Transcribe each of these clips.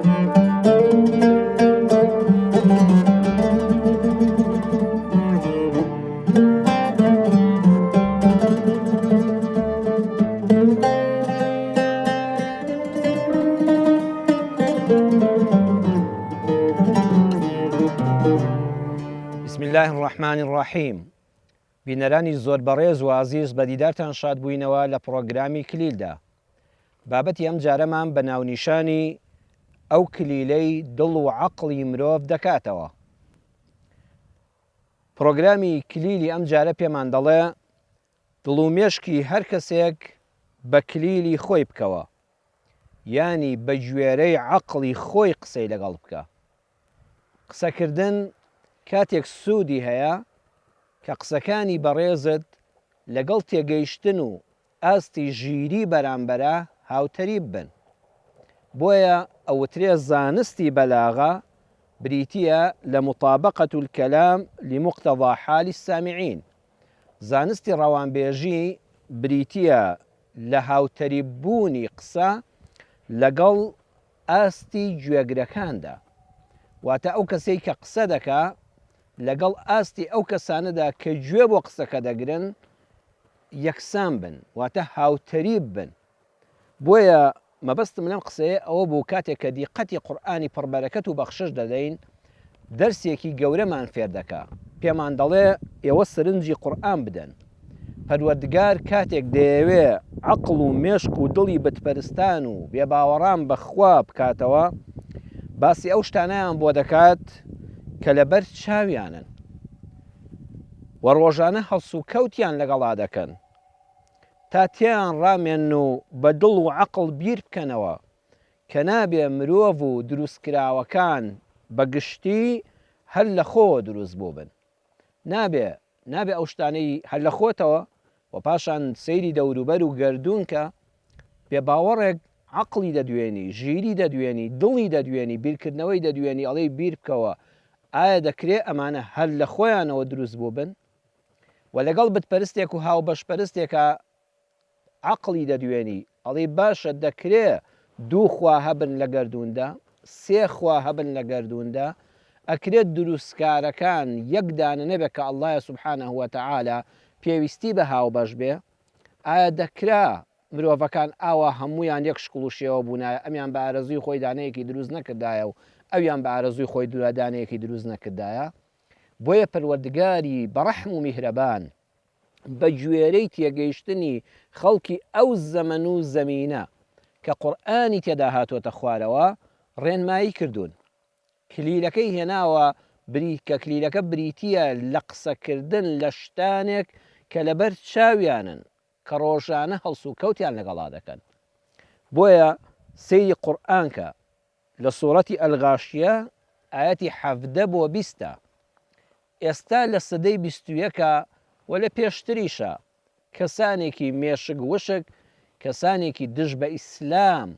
بسم الله الرحمن الرحیم بینەرانی زۆر بەڕێز و ئازیز بە دیدارتان شاد بووینەوە لە پڕۆگرامی کلیلدا. بابەتی ئەم جارەمان بە ناونیشانی ئەو کلیلەی دڵ و عەقڵی مرۆڤ دەکاتەوە. پڕۆگرامی کلیلی ئەم جارە پێمان دەڵێ دڵ و مێشکی هەر کەسێک بە کلیلی خۆی بکەوە، یانی بە گوێرەی عەقڵی خۆی قسەی لەگەڵ بکە. قسەکردن کاتێک سوودی هەیە کە قسەکانی بەڕێزت لەگەڵ تێگەیشتن و ئاستی ژیری بەرامبەرا هاوتەریب بن. بۆیە ئەوترێ زانستی بەلاغە بریتییە لە مطابقە الکلام لمقتضی حال السامعین. زانستی ڕەوانبێژی بریتییە لە هاوتەریب بوونی قسە لەگەڵ ئاستی گوێگرەکاندا، واتە ئەو کەسەی کە قسە دەکا لەگەڵ ئاستی ئەو کەسانەدا کە گوێ بۆ قسەکە دەگرن یەکسان بن، واتە هاوتەریب بن. بۆیە مەبەستم لەم قسەیە ئەوە بوو کاتێک کە دیقەتی قورئانی پڕبەرەکەت و بەخشش دەدەین دەرسێکی گەورەمان فێر دەکا، پێمان دەڵێ ئێوە سەرنجی قورئان بدەن، پەروەردگار کاتێک دەیەوێ عەقڵ و مێشک و دڵی بتپەرستان و بێباوەڕان بە خوا بکاتەوە، باسی ئەو شتانەیان بۆ دەکات کە لەبەر چاویانن و ڕۆژانە هەڵسوکەوتیان لەگەڵا دەکەن تا تێیان ڕامێنن و بە دڵ و عەقڵ بیر بکەنەوە کە نابێ مرۆڤ و دروستکراوەکان بە گشتی هەر لە خۆوە دروست بووبن. نابێ نابێ ئەو شتانەی هەر لە خۆتەوە و پاشان سەیری دەوروبەر و گەردوون کە، بێ باوەڕێک عەقڵی دەدوێنی، ژیری دەدوێنی، دڵی دەدوێنی، بیرکردنەوەی دەدوێنی ئەڵێی بیر بکەوە ئایا دەکرێ ئەمانە هەر لە خۆیانەوە دروست بووبن؟ و لەگەڵ بتپەرستێک و هاوبەشپەرستێکا عەقڵی دەدوێنی ئەڵێی باشە دەکرێ دوو خوا هەبن لە گەردووندا؟ سێ خوا هەبن لە گەردووندا؟ ئەکرێت دروستکارەکان یەک دانە نەبێت کە اللە سبحانە وتعالی پێویستی بە هاوبەش بێ؟ ئایا دەکرا مرۆڤەکان ئاوا هەموویان یەک شکڵ و شێوە بوونایە ئەمیان بە ئارەزووی خۆی دانەیەکی دروست نەکردایە و ئەویان بە ئارەزووی خۆی دانەیەکی دروست نەکردایە؟ بۆیە پەروەردگاری بەڕەحم و میهرەبان بە گوێرەی تێگەیشتنی خەڵکی ئەو زەمەن و زەمینە کە قورئانی تێدا هاتۆتە خوارەوە ڕێنمایی کردوون. کلیلەکەی هێناوە بری کە کلیلەکە بریتییە لە قسەکردن لە شتانێک کە لەبەر چاویانن کە ڕۆژانە هەڵسوکەوتیان لەگەڵا دەکەن. بۆیە سەیری قورئان کە لە سوڕەتی الغاشیە ئایەتی 17 بۆ 20 ئێستا لە سەدەی بیستویەکا و لە پێشتریشا کەسانێکی مێشک وشک، کەسانێکی دژ بە ئیسلام،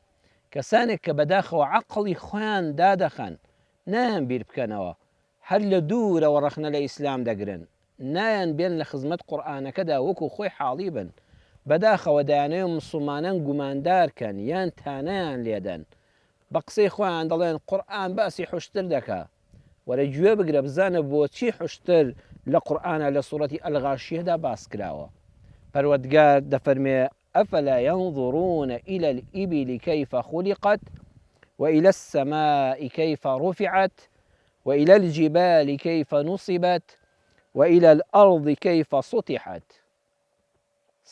کەسانێک کە بەداخەوە عەقڵی خۆیان دادەخەن، نایەن بیر بکەنەوە، هەر لە دوورەوە ڕەخنە لە ئیسلام دەگرن، نایەن بێن لە خزمەت قورئانەکەدا وەکو خۆی حاڵی بن، بەداخەوە دەیانەوێ موسڵمانان گوماندار کەن یان تانەیان لێدەن، بە قسەی خۆیان دەڵێن قورئان باسی حوشتر دەکا. وەرە گوێ بگرە بزانە بۆچی حوشتر لە قورئانا لە سوڕەتی الغاشیەدا باس کراوە. پەروەردگار دەفەرمێ افلا ینظرون الی الابل کیف خلقت والى السماء کیف رفعت والى الجبال کیف نصبت والى الارض کیف سطحت.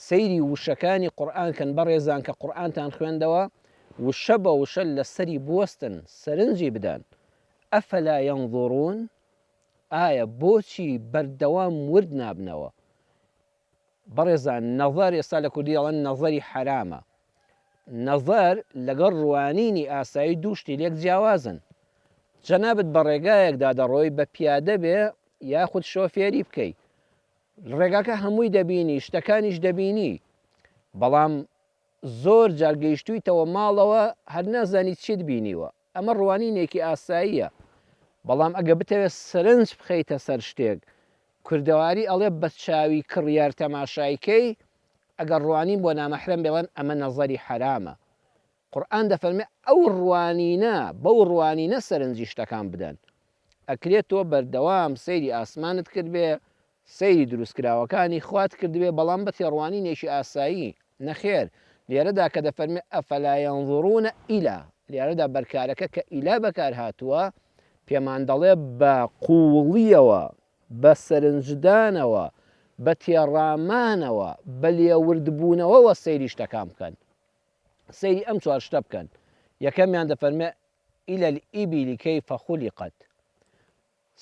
سەیری وشەکانی قورئان کەن بەڕێزان کە قورئانتان خوێندەوە وشە بە وشە لەسەری بوەستن سەرنجی بدەن افلا ینظرون ئایا بۆچی بەردەوام ورد نابنەوە بەڕێزان نەزەر ئێستا لە کوردی دەڵێن نەزەری حەرامە نەزەر لەگەڵ ڕوانینی ئاسایی دوو شتی لێک جیاوازن جەنابت بە ڕێگایەکدا دەڕۆی بە پیادە بێ یاخود شۆفێری بکەی ڕێگاکە هەمووی دەبینی، شتەکانیش دەبینی، بەڵام زۆر جار گەیشتوویتەوە ماڵەوە هەر نازانی چیت بینیوە. ئەمە ڕوانینێکی ئاساییە، بەڵام ئەگە بتەوێت سەرنج بخەیتە سەر شتێک، کوردەواری ئەڵێ بە چاوی کڕیار تەماشای کەی، ئەگەر ڕوانین بۆ نامەحرەم بێ ئەڵێن ئەمە نەزەری حەرامە. قورئان دەفەرمێ ئەو ڕوانینە، بەو ڕوانینە سەرنجی شتەکان بدەن. ئەکرێ تۆ بەردەوام سەیری ئاسمانت کردبێ، سەیری دروستکراوەکانی خوات کردبێ، بەڵام بە تێڕوانینێکی ئاسایی، نەخێر، لێرەدا کە دەفەرمێ افلا ینظرون الی، لێرەدا بەرکارەکە کە الی بەکارهاتووە، پێمان دەڵێ بە قووڵییەوە، بە سەرنجدانەوە، بە تێڕامانەوە، بە لێوردبوونەوەوە سەیری شتەکان بکەن. سەیری ئەم چوار شتە بکەن. یەکەمیان دەفەرمێ، الی الابل کیف خلقت،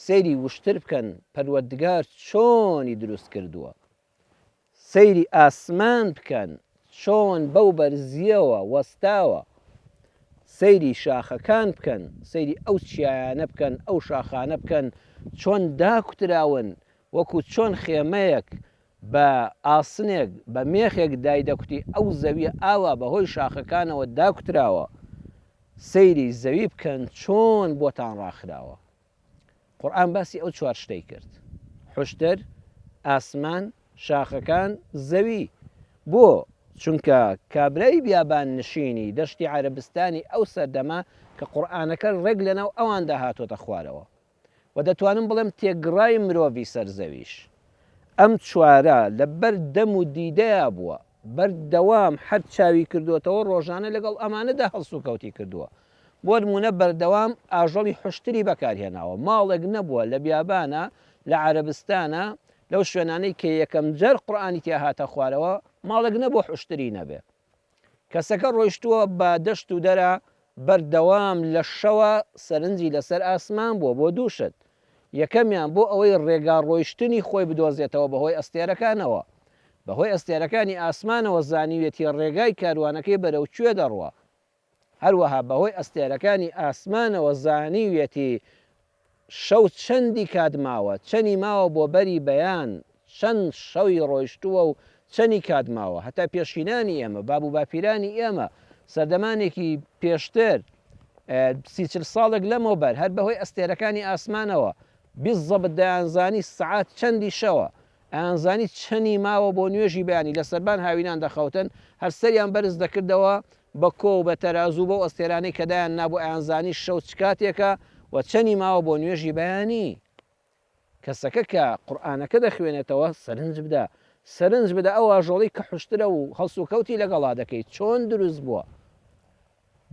سەیری وشتر بکەن پەروەردگار چۆنی دروست کردووە. سەیری ئاسمان بکەن چۆن بەو بەرزییەوە وەستاوە. سەیری شاخەکان بکەن، سەیری ئەو چیایانە بکەن، ئەو شاخانە بکەن چۆن داکوتراون، وەکو چۆن خێمەیەک بە ئاسنێک، بە مێخێک دایدەکوتی، ئەو زەویە ئاوا بە هۆی شاخەکانەوە داکوتراوە. سەیری زەوی بکەن چۆن بۆتان ڕاخراوە. قورئان باسی ئەو چوار شتەی کرد، حوشتر، ئاسمان، شاخەکان، زەوی. بۆ؟ چونکە کابرای بیابان نشینی دەشتی عەرەبستانی ئەو سەردەمە کە قورئانەکە ڕێک لەناو ئەواندا هاتۆتە خوارەوە و دەتوانم بڵێم تێگڕای مرۆڤی سەر زەویش ئەم چوارە لە بەر دەم و دیدەیا بووە، بەردەوام هەر چاوی کردۆتەوە ڕۆژانە لەگەڵ ئەمانەدا هەڵسوکەوتی کردووە. بۆ نموونە بەردەوام ئاژەڵی حوشتری بەکارهێناوە، ماڵێک نەبووە لە بیابانا، لە عەرەبستانا، لەو شوێنانەی کە یەکەم جار قورئانی تیا هاتە خوارەوە، ماڵێک نەبووە حوشتری نەبێ. کەسەکە ڕۆیشتووە بە دەشت و دەرا، بەردەوام لە شەوا سەرنجی لەسەر ئاسمان بووە بۆ دوو شت، یەکەمیان بۆ ئەوەی ڕێگا ڕۆیشتنی خۆی بدۆزێتەوە بەهۆی ئەستێرەکانەوە، بەهۆی ئەستێرەکانی ئاسمانەوە زانیویەتی ڕێگای کاروانەکەی بەرەو کوێ دەڕوا، هەروەها بەهۆی ئەستێرەکانی ئاسمانەوە زانیویەتی شەو چەندی کات ماوە، چەنی ماوە بۆ بەری بەیان، چەند شەوی ڕۆیشتووە و چەنی کات ماوە، هەتا پێشینانی ئێمە، باب و باپیرانی ئێمە، سەردەمانێکی پێشتر، سی چل ساڵێک لەمەوبەر، هەر بەهۆی ئەستێرەکانی ئاسمانەوە، بیززەبت دەیانزانی سەعات چەندی شەوە، ئەیانزانی چەنی ماوە بۆ نوێژی بەیانی، لە سەربان هاوینان دەخەوتن، هەر سەریان بەرز دەکردەوە بە کۆ و بە تەرازوو بەو ئەستێرانەی کە دایان نابوو ئەیانزانی شەو چ کاتێکە و چەنی ماوە بۆ نوێژی بەیانی. کەسەکە کە قورئانەکە دەخوێنێتەوە سەرنج بدە، سەرنج بدە ئەو ئاژەڵەی کە حوشترە و هەڵسوکەوتی لەگەڵا دەکەی چۆن دروست بووە،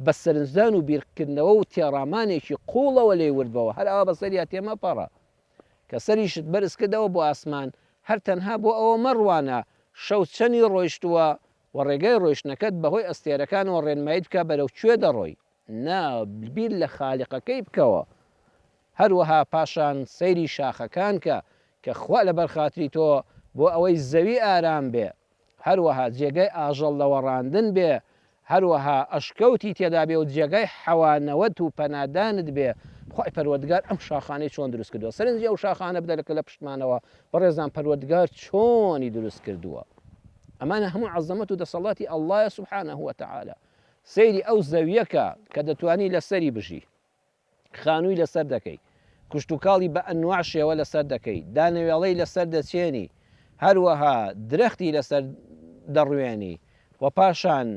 بە سەرنجدان و بیرکردنەوە و تێڕامانێکی قووڵەوە لێی وردبەوە، هەر ئاوا بەسەریا تێمەپەڕە. کە سەریشت بەرز کردەوە بۆ ئاسمان، هەر تەنها بۆ ئەوە مەڕوانە شەو چەنی ڕۆیشتووە و ڕێگای ڕۆیشتنەکەت بەهۆی ئەستێرەکانەوە ڕێنماییت بکا بەرەو کوێ دەڕۆی، نا بیر لە خالقەکەی بکەوە. هەروەها پاشان سەیری شاخەکان کە، کە خوا لەبەر خاتری تۆ بۆ ئەوەی زەوی ئارام بێ، هەروەها جێگای ئاژەڵ لەوەڕاندن بێ، هەروەها ئەشکەوتی تێدا بێ و جێگای حەوانەوەت و پەنادانت بێ، خوای پەروەردگار ئەم شاخانەی چۆن دروست کردووە، سەرنجی ئەو شاخانە بدە کە لە پشتمانەوە، بەڕێزان پەروەردگار چۆنی دروست کردووە، ئەمانە هەموو عەزەمەت و دەسەڵاتی اللە یە سبحانە وتعالی، سەیری ئەو زەویە کە کە دەتوانی لەسەری بژی. خانووی لەسەر دەکەی، کشتوکاڵی بە ئەنواع شێوە لەسەر دەکەی، دانەوێڵەی لەسەر دەچێنی، هەروەها درەختی لەسەر دەڕوێنی و پاشان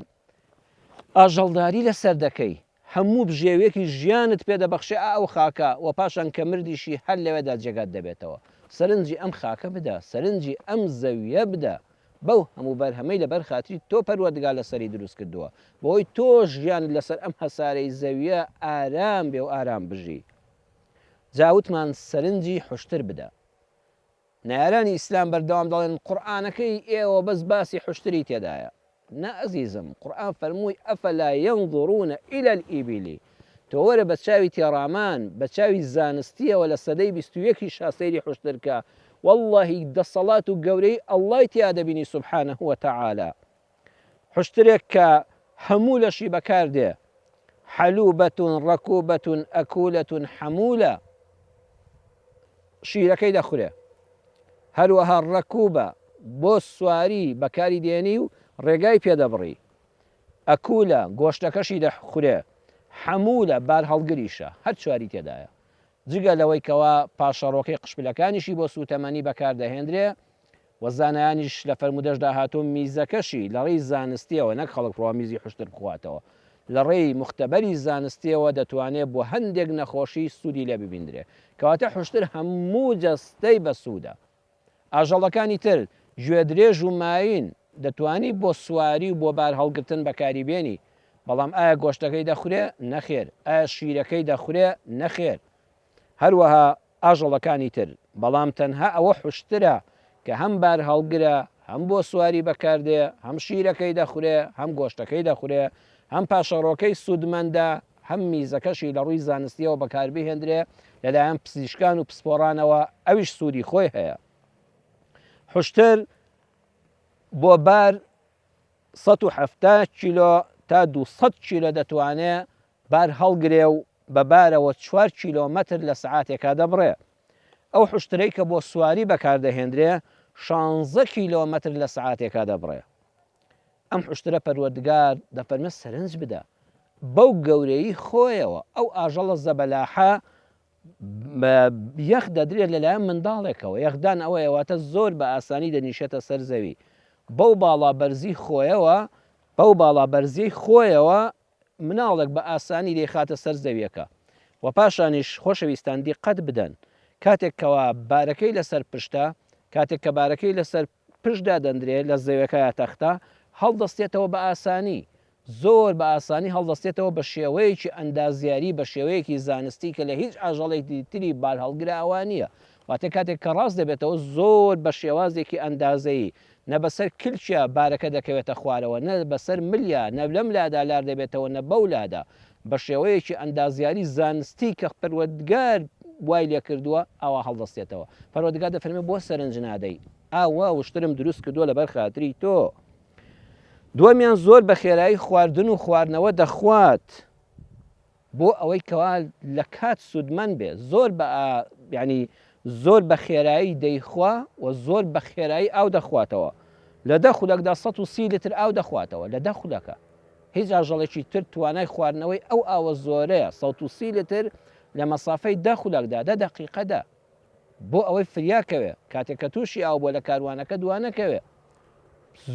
ئاژەڵداری لەسەر دەکەی، هەموو بژێویەکی ژیانت پێ دەبەخشێ ئا ئەو خاکە و پاشان کە مردیشی هەر لەوێدا جێگات دەبێتەوە. سەرنجی ئەم خاکە بدە، سەرنجی ئەم زەوییە بدە، بەو هەموو بەرهەمەی لەبەر خاتری تۆ پەروەردگار لەسەری دروست کردووە بەوەی تۆش ژیانت لەسەر ئەم هەسارەی زەویە ئارام بێ و ئارام بژی جا وتمان سەرنجی حوشتر بدە نەیارانی ئیسلام بەردەوام دەڵێن قورئانەکەی ئێوە بەس باسی حوشتری تێدایە نا ئەزیزم قورئان فەرمووی افلا ینظرون الی الابل تۆ وەرە بە چاوی تێڕامان، بە چاوی زانستیەوە لە سەدەی 21 یشا سەیری حوشتر کە، وەڵڵاهی دەسەڵات و گەورەیی اللە ی تیا دەبینی سبحانە وتعالی. حوشترێک کە هەموو لەشی بەکار دێ، حلوبە رکوبە اکولە حمولە، شیرەکەی دەخورێ، هەروەها رکوبە بۆ سواری بەکاری دێنی و ڕێگای پێ دەبڕی، ئەکولە، گۆشتەکەشی دەخورێ، حەمولە، بارهەڵگریشە، هەر چواری تێدایە. جگە لەوەی کەوا پاشەڕۆکەی قشپلەکانیشی بۆ سووتەمەنی بەکار دەهێندرێ و زانایانیش لە فەرموودەشدا هاتووە میزەکەشی لە ڕێی زانستییەوە نەک خەڵک بڕوا میزی حوشتر بخواتەوە. لە ڕێی موختەبەری زانستیەوە دەتوانێ بۆ هەندێک نەخۆشی سوودی لێ ببیندرێ. کەواتە حوشتر هەموو جەستەی بەسوودە. ئاژەڵەکانی تر، گوێدرێژ و مایین، دەتوانی بۆ سواری و بۆ بارهەڵگرتن بەکاری بێنی، بەڵام ئایا گۆشتەکەی دەخورێ؟ نەخێر. ئایا شیرەکەی دەخورێ؟ نەخێر. هەروەها ئاژەڵەکانی تر، بەڵام تەنها ئەوە حوشترە کە هەم بارهەڵگرە، هەم بۆ سواری بەکاردێ، هەم شیرەکەی دەخورێ، هەم گۆشتەکەی دەخورێ، هەم پاشەڕۆکەی سوودمەندە، هەم میزەکەشی لە ڕووی زانستییەوە بەکاربهێندرێ لەلایەن پزیشکان و پسپۆڕانەوە ئەویش سوودی خۆی هەیە. حوشتر بۆ بار 170 کیلۆ تا 200 کیلۆ دەتوانێ بار هەڵگرێ و بە بارەوە چوار کیلۆمەتر لە سەعاتێکا دەبڕێ. ئەو حوشترەی کە بۆ سواری بەکاردەهێندرێ شانزە کیلۆمەتر لە سەعاتێکا دەبڕێ. ئەم حوشترە پەروەردگار دەفەرمێ سەرنج بدە بەو گەورەیی خۆیەوە ئەو ئاژەڵە زەبەلاحە یەخ دەدرێت لەلایەن منداڵێکەوە یەخدان ئەوەیە واتە زۆر بە ئاسانی دەنیشێتە سەر زەوی بەو باڵا بەرزی خۆیەوە بەو باڵا بەرزیەی خۆیەوە مناڵێک بە ئاسانی دەیخاتە سەر زەویەکە و پاشانیش خۆشەویستان دیقەت بدەن کاتێک کەوا بارەکەی لەسەر پشتە کاتێک کە بارەکەی لەسەر پشت دادەندرێ لە زەویەکەیا تەختە هەڵدەستێتەوە بە ئاسانی زۆر بە ئاسانی هەڵدەستێتەوە بە شێوەیەکی ئەندازیاری بە شێوەیەکی زانستی کە لە هیچ ئاژەڵێکی تری بارهەڵگرا ئەوا نییە واتە کاتێک کە ڕاست دەبێتەوە زۆر بە شێوازێکی ئەندازەیی نە بەسەر کلکیا بارەکە دەکەوێتە خوارەوە نە بەسەر ملیا نە لەم لادا لار دەبێتەوە نە بەو لادا بە شێوەیەکی ئەندازیاری زانستی کە پەروەردگار وای لێکردووە ئاوا هەڵدەستێتەوە پەروەردگار دەفەرمێ بۆ سەرنج نادەی ئاوا وشترم دروست کردووە لەبەر خاتری تۆ. دووەمیان زۆر بە خێرایی خواردن و خواردنەوە دەخوات بۆ ئەوەی کەوا لە کات سوودمەند بێ زۆر بە ینی زۆر بە خێرایی دەیخوا و زۆر بە خێرایی ئاو دەخواتەوە لە دە خولەکدا 130 لتر ئاو دەخواتەوە لە دە خولەکە هیچ ئاژەڵێکی تر توانای خواردنەوەی ئەو ئاوە زۆرەیە 130 لتر لە مەسافەی دە خولەکدا دە دەقیقەدا بۆ ئەوەی فریا کەوێ کاتێک کە تووشی ئاو بووە لە کاروانەکە دوا نەکەوێ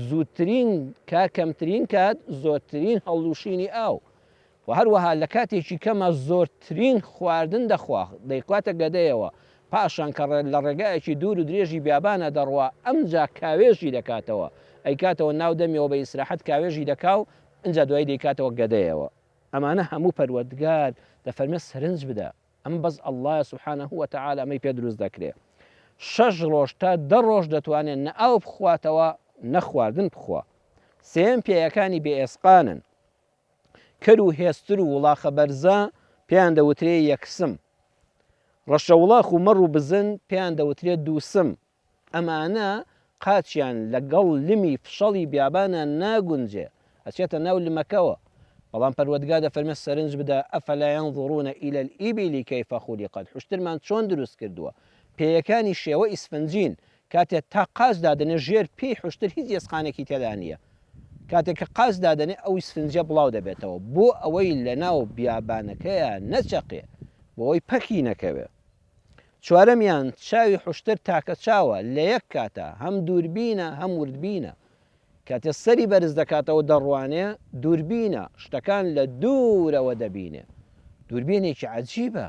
زووترین کا کەمترین کات زۆرترین هەڵلوشینی ئاو و هەروەها لە کاتێکی کەمە زۆرترین خواردن دەخوا دەیخواتە گەدەیەوە پاشان کە لە ڕێگایەکی دوور و درێژی بیابانە دەڕوا ئەمجا کاوێژی دەکاتەوە ئەیکاتەوە ناو دەمیەوە بە ئیسراحەت کاوێژی دەکا و ئینجا دوایی دەیکاتەوە گەدەیەوە ئەمانە هەموو پەروەردگار دەفەرمێ سەرنج بدە ئەمە بەس اللە سبحانە وتعالی ئەمەی پێ دروست دەکرێ شەش ڕۆژ تا دە ڕۆژ دەتوانێت نە ئاو بخواتەوە نە خواردن بخوا سێیەم پێیەکانی بێ ئێسقانن کەر و هێستر و وڵاخە بەرزە پێیان دەوترێ یەکسم ڕەشە وڵاخ و مەڕ و بزن پێیان دەوترێ دووسم ئەمانە قاچیان لە گەڵ لمی فشەڵی بیابانا ناگونجێ، ئەچێتە ناو لمەکەوە، بەڵام پەروەردگار دەفەرمێ سەرنج بدە، افلا ینظرون الی الابل کیف خلقت، حوشترمان چۆن دروست کردووە، پێیەکانی شێوە ئیسفنجین، کاتێ تا قاچ دادەنێ ژێر پێی حوشتر هیچ ئێسقانێکی تێدا نییە، کاتێ کە قاچ دادەنێ ئەو ئیسفنجە بڵاو دەبێتەوە، بۆ ئەوەی لە ناو بیابانەکەیا نەچەقێ، بۆ ئەوەی پەکی نەکەوێ. چوارەمیان، چاوی حوشتر تاکە چاوە، لە یەک کاتا هەم دووربینە هەم وردبینە. کاتێ سەری بەرز دەکاتەوە دەڕوانێ، دووربینە، شتەکان لە دوورەوە دەبینێ. دووربینێکی عەجیبە.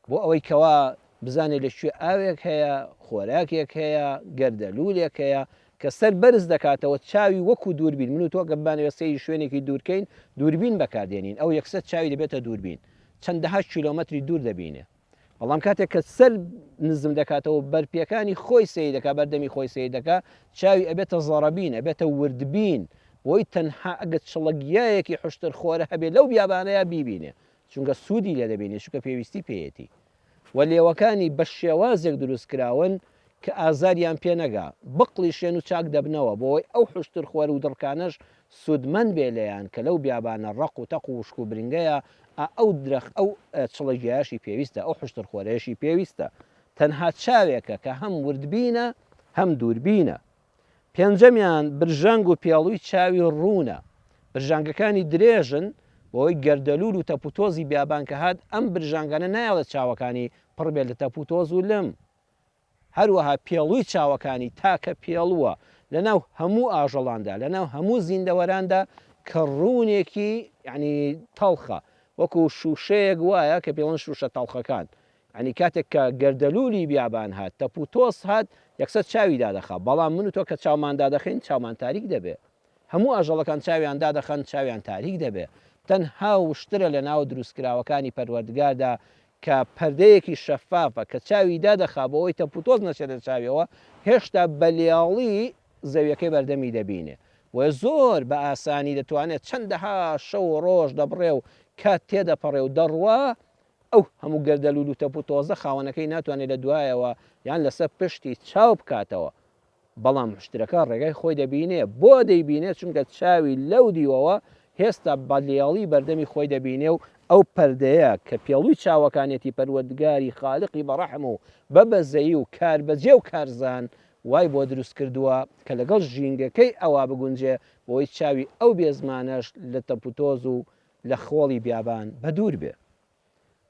بۆ ئەوەی کەوا بزانێ لە کوێ ئاوێک هەیە، خۆراکێک هەیە، گەردەلوولێک هەیە، کە سەر بەرز دەکاتەوە چاوی وەکوو دووربین، من و تۆ گەر بمانەوێ سەیری شوێنێکی دوور کەین، دووربین بەکار دێنین، ئەو یەکسەر چاوی دەبێتە دووربین. چەندەها کیلۆمەتری دوور دەبینێ بەڵام کاتێک کە سەر نزم دەکاتەوە بەرپێکانی خۆی سەیر دەکا بەردەمی خۆی سەیر دەکا چاوی ئەبێتە زەڕەبین ئەبێتە وردبین بۆی تەنها ئەگە چڵەگیایەکی حشتر خۆرە هەبێ لەو بیابانەیە بیبینێ چونکە سوودی لێ دەبینێ چونکە پێویستی پێیەتی و لێوەکانی بە شێوازێک دروست کراون کە ئازاریان پێ نەگا، بقڵیشێن و چاک دەبنەوە، بۆوەی ئەو حوشترخوەر و دڕکانەش سوودمەند بێ لێیان کە لەو بیابانە ڕەق و تەق و وشک و برنگەیا ئا ئەو درەخت ئەو چڵە گیایەشی پێویستە، ئەو حوشترخۆرەیەشی پێویستە. تەنها چاوێکە کە هەم وردبینە هەم دووربینە. پێنجەمیان برژانگ و پێڵوی چاوی ڕوونە. برژانگەکانی درێژن، بەوەی گەردەلوول و تەپوتۆزی بیابان کە هات ئەم برژانگانە نایەڵێت چاوەکانی پڕ بێت لە تەپوتۆز و لم. هەروەها پێڵوی چاوەکانی تاکە پێڵووە لەناو هەموو ئاژەڵاندا، لەناو هەموو زیندەوەراندا کە ڕوونێکی یعنی تەڵخە وەکو شوشەیەک وایە کە پێڵەن شوشە تەڵخەکان یعنی کاتێک کە گەردەلولی بیابان هات تەپ و تۆز هات یەکسەر چاوی دادەخا بەڵام من و تۆ کە چاومان دادەخەین چاومان تاریک دەبێ هەموو ئاژەڵەکان چاویان دادەخەن چاویان تاریک دەبێ تەنها وشترە لە ناو دروستکراوەکانی پەروەردگاردا کە پەردەیەکی شەفافە کە چاوی دادەخا بۆ ئەوەی تەپوتۆز نەچێتە چاویەوە هێشتا بە لێڵی زەویەکەی بەردەمی دەبینێ بۆیە زۆر بە ئاسانی دەتوانێت چەندەها شەو و ڕۆژ دەبڕێ و کات تێدەپەڕێ و دەڕوا ئەو هەموو گەردەلوول و تەپوتۆزە خاوەنەکەی ناتوانێت لە دوایەوە یان لەسەر پشتی چاو بکاتەوە بەڵام حوشترەکە ڕێگای خۆی دەبینێ، بۆ دەیبینێ؟ چونکە چاوی لەو دیوەوە هێستا بە لێڵی بەردەمی خۆی دەبینێ و ئەو پەردەیە کە پێڵوی چاوەکانیەتی پەروەردگاری خالقی بە ڕەحم و بە بەزەیی و کاربەجێ و کارزان وای بۆ دروست کردووە کە لەگەڵ ژینگەکەی ئەوا بگونجێ بۆی چاوی ئەو بێزمانەش لە تەپوتۆز و لە خۆڵی بیابان بەدوور بێ.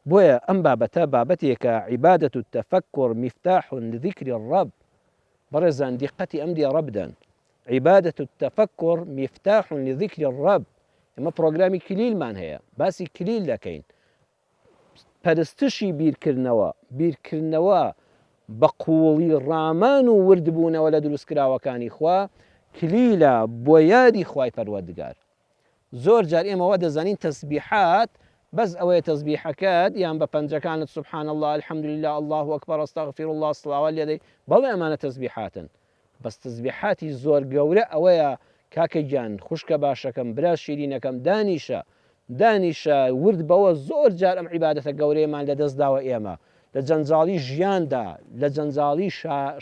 بۆیە ئەم بابەتە بابەتێکە، عبادە التفکر مفتاح لذکر الرب، بەڕێزان دیقەتی ئەم دێڕە بدەن، عبادە التفکر مفتاح لذکر الرب، ئێمە پڕۆگرامی کلیلمان هەیە باسی کلیل دەکەین، پەرستشی بیرکردنەوە، بیرکردنەوە بە قووڵی ڕامان و وردبوونەوە لە دروستکراوەکانی خوا کلیلە بۆ یادی خوای پەروەردگار. زۆر جار ئێمە وا دەزانین تەسبیحات بەس ئەوەیە تەسبیحەکەت یان بە پەنجەکانت سبحان اللە الحمدللە اللە اکبر استغفر اللە صلوات لێدەی بەڵێ ئەمانە تەسبیحاتن بەس تەسبیحاتی زۆر گەورە ئەوەیە کاکە گیان خوشکە باشەکەم برا شیرینەکەم دانیشە دانیشە ورد بەوە زۆر جار ئەم عیبادەتە گەورەیەمان لەدەست داوە ئێمە لە جەنجاڵی ژیاندا لە جەنجاڵی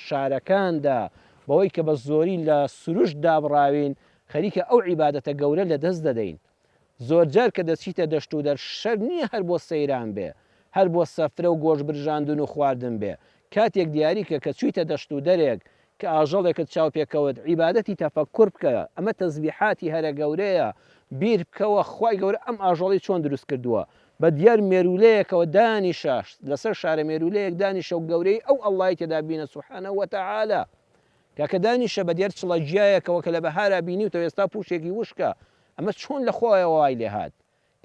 شارەکاندا بەوەی کە بە زۆری لە سروشت دابڕاوین خەریکە ئەو عیبادەتە گەورە لەدەست دەدەین. زۆرجار کە دەچیتە دەشت و دەر شەرت نییە هەر بۆ سەیران بێ، هەر بۆ سەفرە و گۆشت برژاندن و خواردن بێ. کاتێک دیاریکە کە چوویتە دەشت و دەرێک کە ئاژەڵێکت چاو پێ کەوت عیبادەتی تەفەکور بکە، ئەمە تەزبیحاتی هەرە گەورەیە، بیر بکەوە خوای گەورە ئەم ئاژەڵەی چۆن دروست کردووە، بە دیار مێروولەیەکەوە دانیشە، لەسەر شارە مێروولەیەک دانیشە و گەورەیی ئەو اللە ی تێدا ببینە سبحانە وتعالی. کاکە دانیشە بە دیار چڵە گیایەکەوە کە لە بەهارا بینیوتەوە ئێستا پوشێکی وشکە ئەمە چۆن لە خۆیەوە وای لێ هات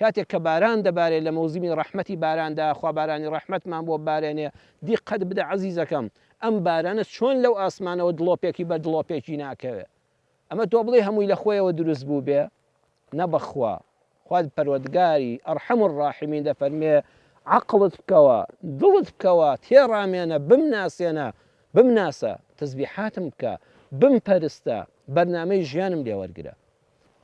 کاتێک کە باران دەبارێ لە مەوزیمی ڕەحمەتی باراندا خوا بارانی ڕەحمەتمان بۆ ببارێنێ دیقەت بدە عەزیزەکەم ئەم بارانە چۆن لەو ئاسمانەوە دڵۆپێکی بەر دڵۆپێکی ناکەوێ ئەمە تۆ بڵێی هەمووی لە خۆیەوە دروست بووبێ نە بەخوا خوای پەروەردگاری ارحم الراحمین دەفەرموێ عەقڵت بکەوە دڵت بکەوە تێڕامێنە بمناسێنە بمناسە تەزبیحاتم بکە بمپەرستە بەرنامەی ژیانم لێ وەرگرە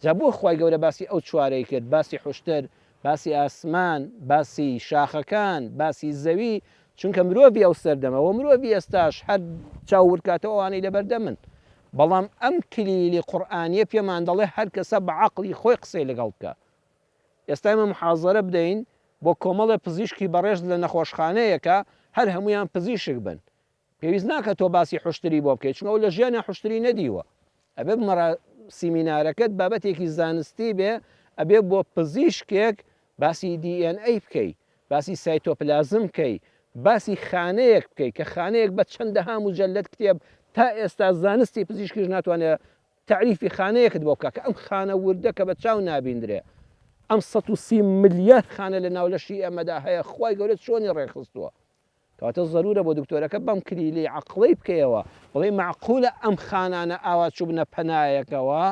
جا بۆ خوای گەورە باسی ئەو چوارەی کرد باسی حوشتر باسی ئاسمان باسی شاخەکان باسی زەوی چونکە مرۆڤی ئەو سەردەمە و مرۆڤی ئێستاش هەر چاو ورکاتەوە ئەوانەی لەبەردەمن بەڵام ئەم کلیلی قورئانیە پێمان دەڵێ هەر کەسە بە عەقڵی خۆی قسەی لەگەڵ بکە. ئێستا ئێمە محازەرە بدەین بۆ کۆمەڵێ پزیشکی بەڕێز لە نەخۆشخانەیەکە هەر هەموویان پزیشک بن پێویست ناکە تۆ باسی حوشتری بۆ بکەیت چونکە ئەو لە ژیانیا حوشتری نەدیوە ئەبێ مەرا سیمینارەکەت بابەتێکی زانستی بێ ئەبێ بۆ پزیشکێک باسی DNA بکەی باسی سایتۆپلازم بکەی، باسی خانەیەک بکەی کە خانەیەک بە چەندەها موجەلەد کتێب تا ئێستا زانستی پزیشکیش ناتوانێت تەعریفی خانەیەکت بۆ بکا کە ئەم خانە وردە کە بە چاو نابیندرێ ئەم 130 ملیار خانە لە ناو لەشی ئێمەدا هەیە خوای گەورە چۆنی ڕێکخستووە کەواتە زەرورە بۆ دکتۆرەکە بەم کلیلی عەقڵەی بکەیەوە بڵێی مەعقولە ئەم خانانە ئاوا چوبنە پەنایەکەوە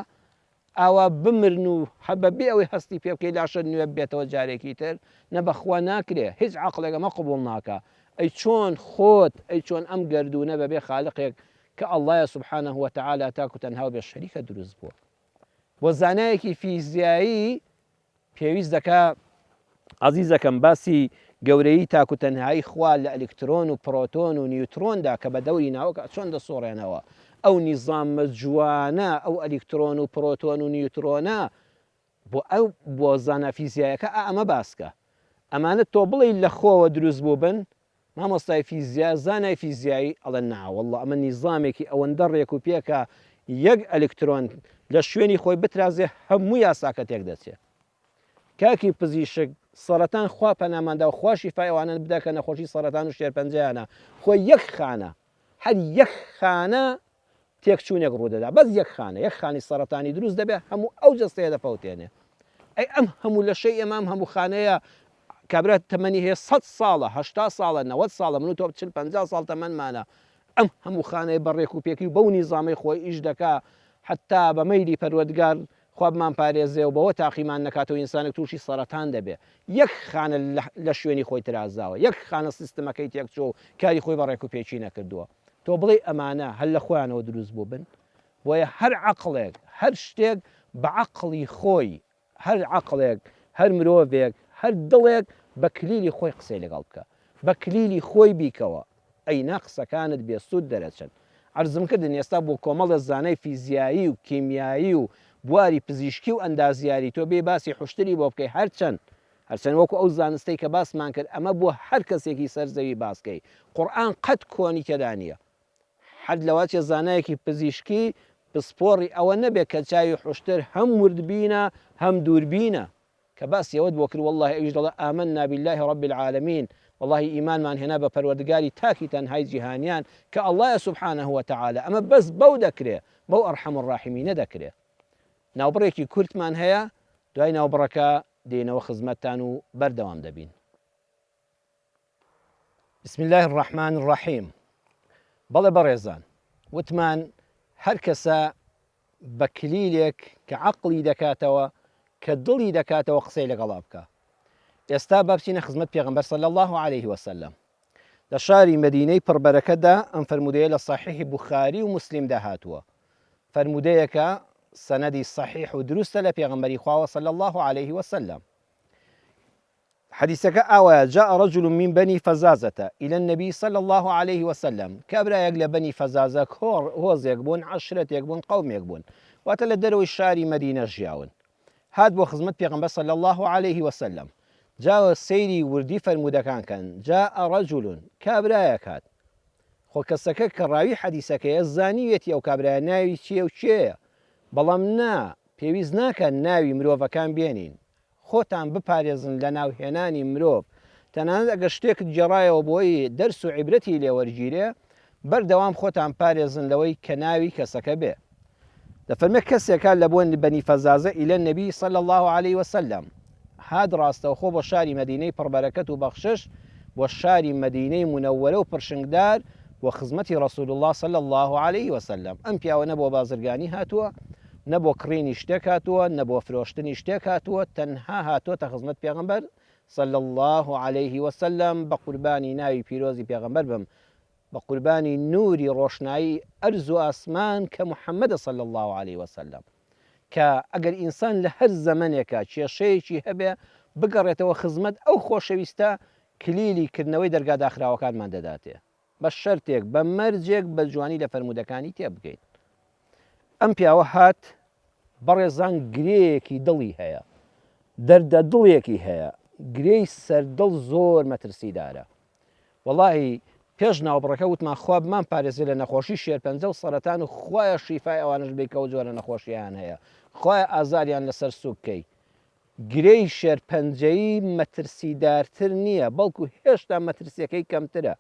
ئاوا بمرن و هەر بە بێ ئەوەی هەستی پێ بکەی لاشەت نوێ ببێتەوە جارێکی تر نە بەخوا ناکرێ هیچ عەقڵێک ئەمە قبوڵ ناکا ئەی چۆن خۆت ئەی چۆن ئەم گەردوونە بەبێ خالقێک کە اللە یە سبحانە وتعالی تاک و تەنها و بێ شەریکە دروست بووە بۆ زانایەکی فیزیایی پێویست دەکا ئازیزەکەم باسی گەورەیی تاک و تەنهایی خوا لە ئەلیکترۆن و پرۆتۆن و نیوترۆندا کە بە دەوری ناوکا چۆن دەسوڕێنەوە ئەو نیزامە جوانە ئەو ئەلیکترۆن و پرۆتۆن و نیوترۆنە بۆ ئەو بۆ زانا فیزیایەکە ئا ئەمە باسکە ئەمانە تۆ بڵێی لە خۆوە دروست بووبن مامۆستای فیزیا زانای فیزیایی ئەڵێ نا واللە ئەمە نیزامێکی ئەوەندە ڕێک و پێکە یەک ئەلکترۆن لە شوێنی خۆی بترازێ هەموو یاساکە تێک دەچێ کاکی پزیشک سەرەتان خوا پەناماندا و خوا شیفای ئەوانە بدا کە نەخۆشی سەرەتان و شێرپەنجەیانە خۆی یەک خانە هەر یەک خانە. تێکچوونێک ڕوودەدا بەس یەک خانە یەک خانی سەرەتانی دروست دەبێ هەموو ئەو جەستەیە دەفەوتێنێ ئەی ئەم هەموو لەشەی ئێمە ئەم هەموو خانەیە کابرا تەمەنی هەیە سەد ساڵە هەشتا ساڵە نەوەد ساڵە من و تۆ چل پەنجا ساڵ تەمەنمانە ئەم هەموو خانەیە بە ڕێک و پێکی و بەو نیزامەی خۆی ئیش دەکا حەتا بە مەیلی پەروەردگار خوا بمانپارێزێ و بەوە تاقیمان نەکاتەوە ئینسانێک تووشی سەرەتان دەبێ یەک خانە لە شوێنی خۆی ترازاوە یەک خانە سیستمەکەی تێکچووە و کاری خۆی بە ڕێک و پێکی نەکردووە تۆ بڵێی ئەمانە هەر لە خۆیانەوە دروست بووبن بۆیە هەر عەقڵێک هەر شتێک بە عەقڵی خۆی هەر عەقڵێک، هەر مرۆڤێک، هەر دڵێک بە کلیلی خۆی قسەی لەگەڵ بکە. بە کلیلی خۆی بیکەوە، ئەینا قسەکانت بێ سوود دەرەچن. عەرزم کردن ئێستا بۆ کۆمەڵێ زانای فیزیایی و کیمیایی و بواری پزیشکی و ئەندازیاری تۆ بێی باسی حوشتری بۆ بکەی هەرچەند هەرچەند وەکو ئەو زانستەی کە باسمان کرد ئەمە بۆ هەر کەسێکی سەر زەوی باس کەی قورئان قەت کۆنی تێدا نییە. حەد لەوەچێ زانایەکی پزیشکی پسپۆڕی ئەوە نەبێ کە چاوی حوشتر هەم وردبینە هەم دووربینە کە باسی ئەوەت بۆ کرد وەڵڵاهی ئەویش دەڵێ آمنا باللە رب العالمین وەڵڵاهی ئیمانمان هێنا بە پەروەردگاری تاکی تەنهای جیهانیان کە اللە یە سبحانە وتعالی ئەمە بەس بەو دەکرێ بەو ارحم الراحمینە دەکرێ ناوبڕێکی کورتمان هەیە دوای ناوبڕەکە دێینەوە خزمەتتان و بەردەوام دەبین. بسم اللە الرحمن الرحیم بەڵێ بەڕێزان وتمان هەر کەسە بە کلیلێک کە عەقڵی دەکاتەوە کە دڵی دەکاتەوە قسەی لەگەڵا بکە ئێستا با بچینە خزمەت پێغەمبەر صلی الله علیه وسلم لە شاری مەدینەی پڕبەرەکەدا ئەم فەرموودەیە لە صحیح بخاری و مسلمدا هاتووە فەرموودەیەکە سەنەدی صحیح و دروستە لە پێغەمبەری خواوە صلی الله علیه وسلم حەدیسەکە ئاوایە، جاء رجل من بنی فزازە الی النبی صلی اللە علیه وسلم، کابرایەک لە بەنی فەزازە هۆزێک بوون، عەشرەتێک بوون، قەومێک بوون، واتە لە دەرەوەی شاری مەدینە ژیاون، هات بۆ خزمەت پێغەمبەر صلی اللە علیه وسلم، جا سەیری وردی فەرموودەکان کەن، جاء رجل، کابرایەک هات، خۆ کەسەکە کە ڕاوی حەدیسەکەیە زانیویەتی ئەو کابرایە ناوی چییە و کێیە، بەڵام نا، پێویست ناکات ناوی مرۆڤەکان بێنین، خۆتان بپارێزن لە ناو هێنانی مرۆڤ، تەنانەت ئەگەر شتێکت گێڕایەوە بۆی دەرس و عیبرەتی لێ وەرگیرێ، بەردەوام خۆتان پارێزن لەوەی کە ناوی کەسەکە بێ. دەفەرمێ کەسێک هات لە بۆ بەنی فەزازە الی النبی صلی اللە علیە وسلم، هات ڕاستەوخۆ بۆ شاری مەدینەی پڕبەرەکەت و بەخشش، بۆ شاری مەدینەی مونەوەرە و پرشنگدار، بۆ خزمەتی رسول اللە صلی اللە علیە وسلم، ئەم پیاوە نە بۆ بازرگانی هاتووە، نە بۆ کڕینی شتێک هاتووە، نە بۆ فرۆشتنی شتێک هاتووە، تەنها هاتۆتە خزمەت پێغەمبەر صلی اللە علیه وسلم، بە قوربانی ناوی پیرۆزی پێغەمبەر بم، بە قوربانی نوری ڕۆشنایی ئەرز و ئاسمان کە محمدە صلی اللە علیه وسلم، کە ئەگەر ئینسان لە هەر زەمەنێکا کێشەیەکی هەبێ بگەڕێتەوە خزمەت ئەو خۆشەویستە کلیلی کردنەوەی دەرگا داخراوەکانمان دەداتێ. بە شەرتێک، بە مەرجێک بە جوانی لە فەرموودەکانی تێبگەین. ئەم پیاوە هات، بەڕێزان گرێیەکی دڵی هەیە، دەردە دڵێکی هەیە، گرێی سەر دڵ زۆر مەترسیدارە. وەڵاهی پێش ناوبڕەکە وتمان خوا بمان پارێزێ لە نەخۆشی شێرپەنجە و سەرەتان و خوایە شیفای ئەوانەش بەی کە ئەو جۆرە نەخۆشییان هەیە، خوایە ئازاریان لەسەر سووک کەی. گرێی شێرپەنجەیی مەترسیدارتر نییە، بەڵکو هێشتا مەترسیەکەی کەمترە.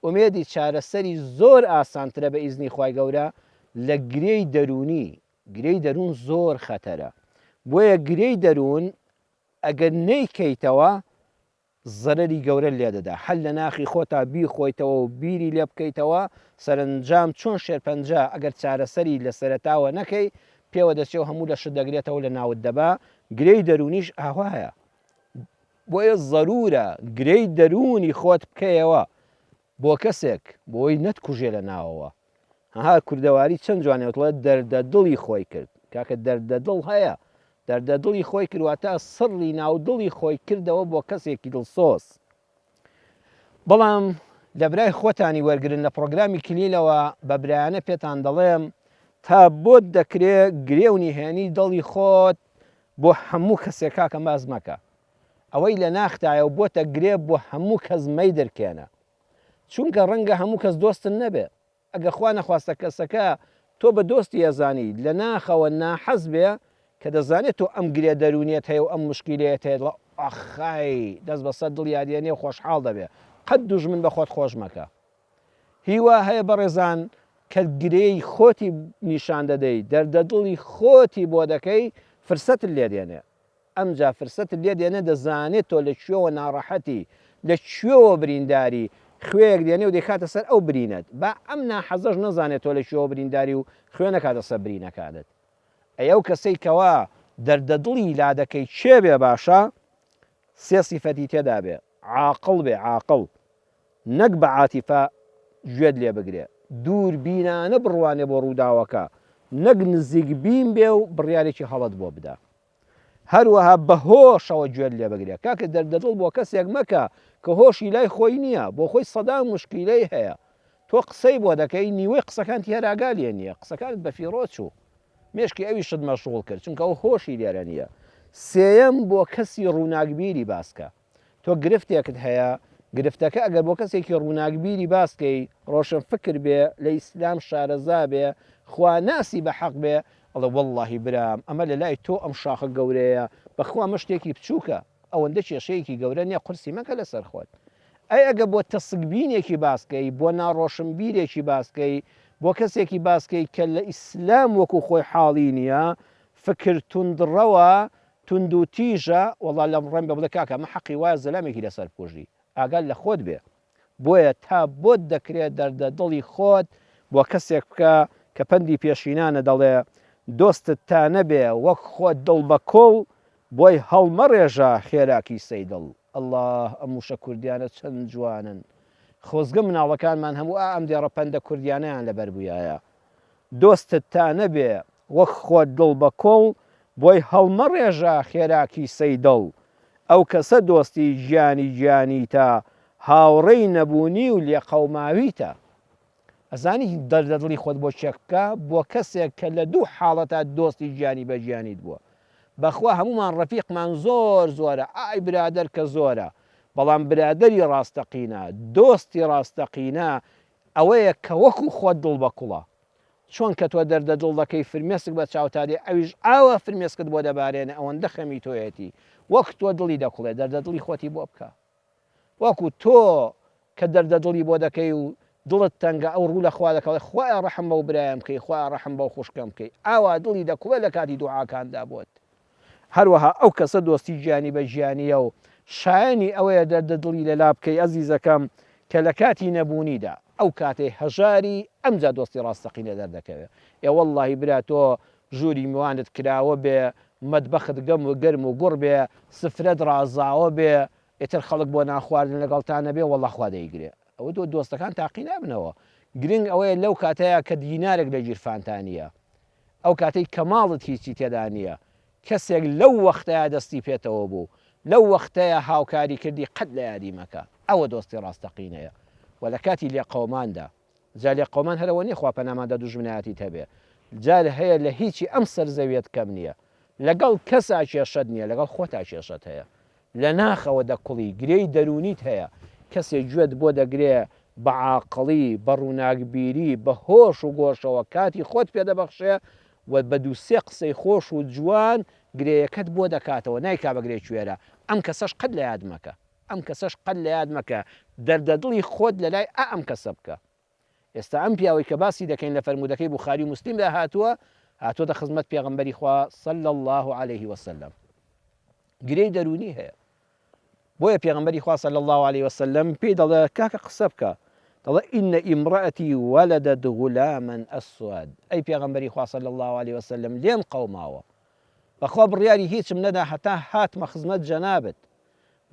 ئومێدی چارەسەری زۆر ئاسانترە بە ئیزنی خوای گەورە لە گرێی دەروونی، گرێی دەروون زۆر خەتەرە. بۆیە گرێی دەروون ئەگەر نەیکەیتەوە زەرەری گەورەت لێدەدا، هەر لە ناخی خۆتا بیخۆیتەوە و بیری لێ بکەیتەوە، سەرەنجام چۆن شێرپەنجە ئەگەر چارەسەری لە سەرەتاوە نەکەی پێوە دەچێ و هەموو لەشت دەگرێتەوە لە ناوت دەبا، گرێی دەروونیش ئاوایە. بۆیە زەروورە گرێی دەروونی خۆت بکەیەوە بۆ کەسێک بۆی نەتکوژێ لە ناوەوە. ها کوردەواری چەند جوانە وتڵێ دەردە دڵی خۆی کرد کاکە دەردە دڵ هەیە دەردە دڵی خۆی کرد واتە سڕی ناو دڵی خۆی کردەوە بۆ کەسێکی دڵسۆز بەڵام لە برای خۆتانی وەرگن لە پرۆگرامی کلیلەوە بە برایانە پێتان دەڵێم تا بۆت دەکرێ گرێ و نهێنی دڵی خۆت بۆ هەموو کەسێک کاکە باس مەکە ئەوەی لە ناختایە و بۆتە گرێ بۆ هەموو کەس مەیدرکێنە چونکە ڕەنگە هەموو کەس دۆستت نەبێ ئەگە خوا نەخواستە کەسەکە تۆ بە دۆستی ئەزانی لە ناخەوە ناحەز بێ کە دەزانێ تۆ ئەم گرێ دەروونیەت هەیە و ئەم موشکیلەیەت هەیە دڵە ئاخای دەست بەسەر دڵیا دێنێ و خۆشحاڵ دەبێ قەت دوژمن بە خۆت خۆش مەکە هیوا هەیە بەڕێزان. کە گرێی خۆتی نیشان دەدەی، دەردەدڵی خۆتی بۆ دەکەی، فرسەتت لێ دێنێ. ئەمجا فرسەتت لێ دێنێ دەزانێ تۆ لە کوێوە ناڕەحەتی، لە کوێوە برینداری، خوێیەک دێنێ و دەیخاتە سەر ئەو برینەت. با ئەم ناحەزەش نەزانێ تۆ لە کوێوە برینداری و خوێ نەکاتە سەر برینەکانت. ئەی ئەو کەسەی کەوا دەردەدڵی لادەکەی کێ بێ باشە؟ سێ سیفەتی تێدا بێ، عاقڵ بێ، عاقڵ، نەک بە عاتیفە گوێت لێ بگرێ، دوور بینانە بڕوانێ بۆ ڕووداوەکە، نەک نزیک بین بێ و بڕیارێکی هەڵەت بۆ بدا. هەروەها بە هۆشەوە گوێت لێ بگرێ. کاکە دەردەدڵ بۆ کەسێک مەکە کە هۆشی لای خۆی نییە، بۆ خۆی سەدان موشکیلەی هەیە. تۆ قسەی بۆ دەکەی نیوەی قسەکانتی هەر ئاگا لێ نییە، قسەکانت بەفیڕۆ چوو. مێشکی ئەویشت مەشغوڵ کرد، چونکە ئەو هۆشی لێرە نییە. سێیەم بۆ کەسی ڕووناکبیری باس کە. تۆ گرفتێکت هەیە، گرفتەکە ئەگەر بۆ کەسێکی ڕووناکبیری باس کەی، ڕۆشنفکر بێ، لە ئیسلام شارەزا بێ، خواناسی بە حەق بێ، ئەڵێ وەڵڵاهی برام ئەمە لە لای تۆ ئەم شاخە گەورەیە، بەخوا ئەمە شتێکی بچووکە، ئەوەندە کێشەیەکی گەورە نییە قورسی مەکە لەسەر خۆت. ئەی ئەگە بۆ تەسکبینێکی باس کەی، بۆ ناڕۆشنبیرێکی باس کەی، بۆ کەسێکی باس کەی کە لە ئیسلام وەکو خۆی حاڵی نییە، فکر توندڕەوە، توندوتیژە، وەڵا لەم ڕێم بێ بڵێ کاکە ئەمە حەقی وایە زەلامێکی لەسەر بکوژی، ئاگات لە خۆت بێ. بۆیە تا بۆت دەکرێ دەردە دڵی خۆت بۆ کەسێک بکە کە پەندی پێشینانە دەڵێ، دۆستت تا نەبێ وەک خۆت دڵ بە کوڵ، بۆی هەڵمەڕێژە خێرا کیسەی دڵ. اللە ئەم وشە کوردیانە چەند جوانن خۆزگە مناڵەکانمان هەموو ئا ئەم دێڕە پەندە کوردیانەیان لەبەر بویایە دۆستت تا نەبێ وەک خۆت دڵ بە کوڵ بۆی هەڵمەڕێژە خێرا کیسەی دڵ ئەو کەسە دۆستی گیانی گیانیتە هاوڕێی نەبوونی و لێقەوماویتە. ئەزانی دەردە دڵی خۆت بۆ چێک بکە بۆ کەسێک کە لە دوو حاڵەتا دۆستی گیانی بە گیانیت بووە بەخوا هەموومان ڕەفیقمان زۆر زۆرە ئای برادەر کە زۆرە بەڵام برادەری ڕاستەقینە دۆستی ڕاستەقینە ئەوەیە کە وەکو خۆت دڵ بە کوڵە چۆن کە تۆ دەردە دڵ دەکەی فرمێسک بە چاوتا دێ ئەویش ئاوا فرمێسکت بۆ دەبارێنێ ئەوەندە خەمی تۆیەتی وەک تۆ دڵی دەکوڵێ دەردە دڵی خۆتی بۆ بکە وەکو تۆ کە دەردە دڵی بۆ دەکەی و دڵت تەنگە ئەو ڕوو لە خوا دەکا ئەڵێ خوایە ڕەحم بەو برایەم بکەی خوایە ڕەحم بەو خوشکەم بکەی ئاوا دڵی دەکوڵێ لە کاتی دوعاکاندا بۆت هەروەها ئەو کەسە دۆستی گیانی بە گیانیە و شایەنی ئەوەیە دەردە دڵی لەلا بکەی ئەزیزەکەم کە لە کاتی نەبوونیدا ئەو کاتەی هەژاری ئەمجا دۆستی ڕاستەقینە دەردەکەوێ ئێ وەڵڵاهی برا تۆ ژووری میوانت کراوە بێ مەتبەخت گەم و گەرم و گوڕ بێ سفرەت ڕازاوە بێ ئیتر خەڵک بۆ نان خواردن لەگەڵتا نەبێ وەڵا خوا دەیگرێ ئەوە تۆ دۆستەکان تاقی نابنەوە گرنگ ئەوەیە لەو کاتەیا کە دینارێک لە گیرفانتا نییە ئەو کاتەی کە ماڵت هیچی تێدا نییە کەسێک لەو وەختەیا دەستی پێتەوە بوو لەو وەختەیا هاوکاری کردی قەت لە یادی مەکە ئەوە دۆستی ڕاستەقینەیە وە لە کاتی لێقەوماندا جا لێقەومان هەر ئەوە نیە خوا پەنامان دا دوژمنایەتیت هەبێ جار هەیە لە هیچی ئەم سەر زەویەت کەم نیە لەگەڵ کەسا کێشەت نیە لەگەڵ خۆتا کێشەت هەیە لە ناخەوە دەکوڵی گرێی دەروونیت هەیە کەسێ گوێت بۆ دەگرێ بە عاقڵی بە ڕووناکبیری بە هۆش و گۆشەوە کاتی خۆت پێ دەبەخشێ و بە دوو سێ قسەی خۆش و جوان گرێیەکەت بۆ دەکاتەوە نایکا بە گرێ کوێرە ئەم کەسەش قەت لە یاد مەکە. ئەم کەسەش قەت لە یاد مەکە دەردە دڵی خۆت لە لای ئا ئەم کەسە بکە. ئێستا ئەم پیاوەی کە باسی دەکەین لە فەرموودەکەی بوخاری و موسلیمدا هاتووە، هاتۆتە خزمەت پێغەمبەری خوا صلی اللە علیه وسلم. گرێی دەروونی هەیە. بۆیە پێغەمبەری خوا صلی اللە علیه وسلم پێی دەڵێ کاکە قسە بکە. دەڵێ ان امرأتی ولدت غلاما اسود. ئەی پێغەمبەری خوا صلی اللە علیه وسلم لێم قەوماوە. بەخوا بڕیاری هیچم نەدا هەتا هاتمە خزمەت جەنابت.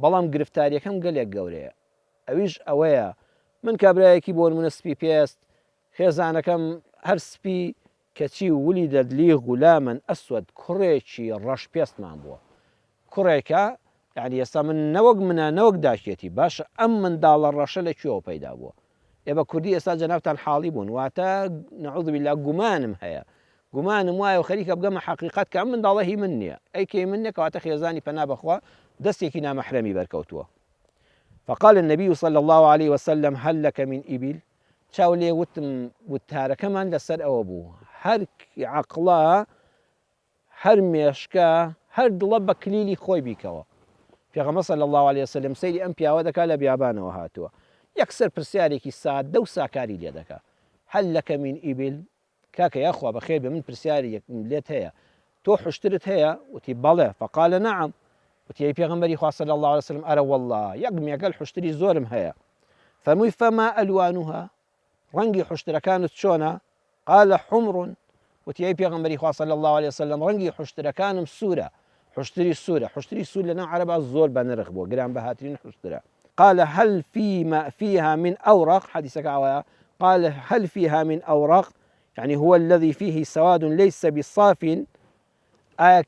بەڵام گرفتاریەکەم گەلێک گەورەیە ئەویش ئەوەیە من کابرایەکی بۆ نمونە سپی پێست خێزانەکەم هەر سپی کەچی ولدت لی غلاما اسود کوڕێکی ڕەش پێستمان بووە کوڕێکە یعنی ئێستا من نەوەک منە نەوەک داکێتی باشە ئەم منداڵە ڕەشە لە کوێوە پەیدا بووە ئێ بە کوردی ئێستا جەنابتان حاڵی بوون واتە نعوذ بالله گومانم هەیە گومانم وایە و خەریکە بگەمە حەقیقەت کە ئەم منداڵە هی من نییە ئەی کە هی من نییە کەواتە خێزانی پەنا بەخوا دەستێکی نامەحرەمی بەرکەوتووە فقال النبي صلى الله عليه وسلم هل لك من إبل چاو لێ وتم وتارەکەمان لەسەر ئەوە بوو هەر عەقڵە هەر مێشکە هەر دڵە بە کلیلی خۆی بیکەوە. پێغەمبەر صلی اللە علیە وسلم سەیری ئەم پیاوە دەکا لە بیابانەوە هاتووە یەکسەر پرسیارێکی سادە و ساکاری لێ دەکا. هل لك من إبل؟ کاکە یاخوا بەخێر بێ من پرسیارێکم لێت هەیە تۆ حوشترت هەیە؟ وتی بەڵێ فقال نعم وتی ئەی پێغەمبەری خوا صلی اللە علیە وسلم ئەرە واللە یەک مێگەل حوشتری زۆرم هەیە فەرمووی فما الوانها ڕەنگی حوشترەکانت چۆنە؟ قال حمر وتی ئەی پێغەمبەری خوا صلی اللە علیە وسلم ڕەنگی حوشترەکانم سوورە حوشتری سوورە حوشتری سوور لەناو عەرەبا زۆر بەنرخ بووە گرانبەهاترین حوشترە قال هل فيما فيها من أورق حديثەکە ئاوایە قال هل فيها من أورق يعني هو الذي فيه سواد ليس بصاف ئایا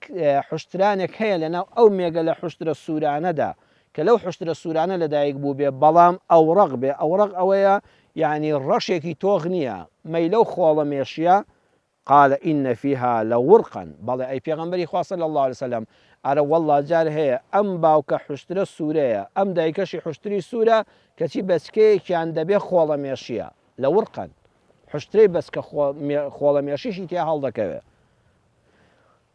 حشترانێک هەیە لەناو ئەو مێگەلە حشترە سوورانەدا کە لەو حشترە سوورانە لەدایک بوو بێ بەڵام ئەوڕق بێ ئەوڕق ئەوەیە یعنی ڕەشێکی تۆخ نییە مەیلە و خۆڵە مێشیە قال ان فیها لورقا، بەڵێ ئەی پێغەمبەری خوا صلی اللە علیە وسلم ئەرە وەڵڵا جار هەیە ئەم باوکە حوشترە سوورەیە ئەم دایکەشی حوشتری سوورە کەچی بەچکەیەکیان دەبێ خۆڵەمێشیە، لورقا، حوشترەی بەچکە خۆڵەمێشیشی تیا هەڵدەکەوێ.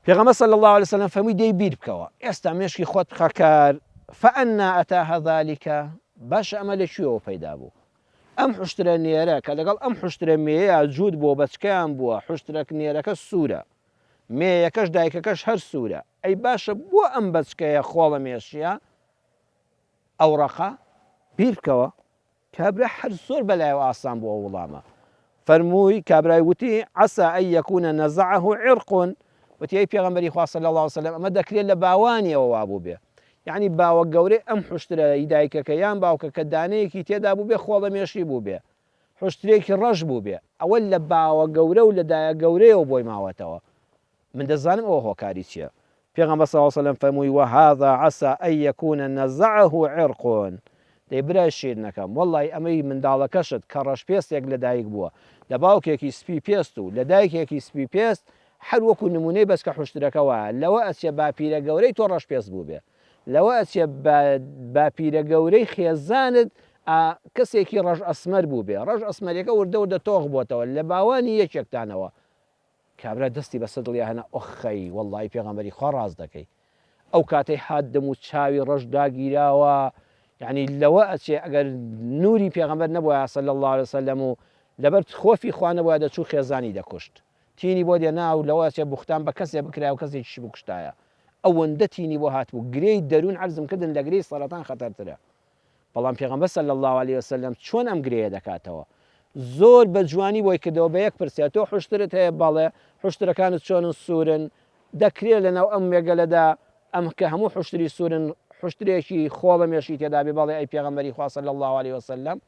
پێغەمبەر صلی اللە علیە وسلم فەرمووی دەی بیر بکەوە ئێستا مێشکی خۆت بخە کار، فأنی أتاها ذلک، باشە ئەمە لە کوێوە پەیدا بوو؟ ئەم حوشترە نێرە کە لەگەڵ ئەم حوشترە مێیە جووت بووە بەچکەیان بووە حوشترەک نێرەکە سوورە مێیەکەش دایکەکەش هەر سوورە ئەی باشە بۆ ئەم بەچکەیە خۆڵە مێشیە ئەو ڕەقە؟ بیر بکەوە کابرا هەر زۆر بەلایەوە ئاسان بوو ئەو وڵامە فەرمووی کابرای وتی عسى أن يكون نزعه عرق وتی ئەی پێغەمبەری خوا صلی اللە علیە وسلم ئەمە دەکرێت لە باوانیەوە وابووبێ یەعنی باوە گەورەی ئەم حوشترە ی دایکەکە یان باوکەکە دانەیەکی تێدا بووبێ خۆڵەمێشی بووبێ حوشترێکی ڕەش بووبێ ئەوە لە باوە گەورە و لە دایە گەورەیەوە بۆی ماوەتەوە من دەزانم ئەوە هۆکاری چیە پێغەمبەر صلی اللە علیە وسلم فەرمووی وهذا عسى ان یکون نزعه عرق دەی برای شیرنەکەم وەڵی ئەمەی منداڵەکەشت کە ڕەش پێستێک لەدایک بووە لە باوکێکی سپی پێست و لە دایکێکی سپی پێست هەر وەکو نمونەی بەچکە حوشترەکە وایە لەوە ئەچێ باپیرە گەورەی تۆ ڕەش پێست بووبێ لەوە ئەچێ باپیرە گەورەی خێزانت ئا کەسێکی ڕەش ئەسمەر بووبێ ڕەش ئەسمەرەکە وردە وردە تۆخ بۆتەوە لە باوانی یەکێکتانەوە کابرا دەستی بەسەر دڵیا هێنا ئۆخەی وەڵڵاهی پێغەمبەری خوا ڕاست دەکەی ئەو کاتەی هات دەم و چاوی ڕەش داگیراوە یعنی لەوە ئەچێ ئەگەر نوری پێغەمبەر نەبوایە صلی اللە علیه وسلم و لەبەر خۆفی خوا نەبوایە دەچوو خێزانی دەکوشت تینی بۆ دێنا و لەوە ئەچێ بوختان بە کەسێ بکرایە و کەسێکیشی بکوشتایە ئەوەندە تینی بۆ هاتبوو گرێی دەروون عەرزم کردن لە گرێی سەرەتان خەتەرترە بەڵام پێغەمبەر صلی اللە علیە وسلم چۆن ئەم گرێیە دەکاتەوە؟ زۆر بە جوانی بۆی کردەوە بە یەک پرسیار تۆ حوشترت هەیە بەڵێ حوشترەکانت چۆنن سوورن دەکرێ لەناو ئەم مێگەلەدا ئەم کە هەموو حوشتری سوورن حوشترێکی خۆڵە مێشی تێدا بێ بەڵێ ئەی پێغەمبەری خوا صلی اللە علیە وسلم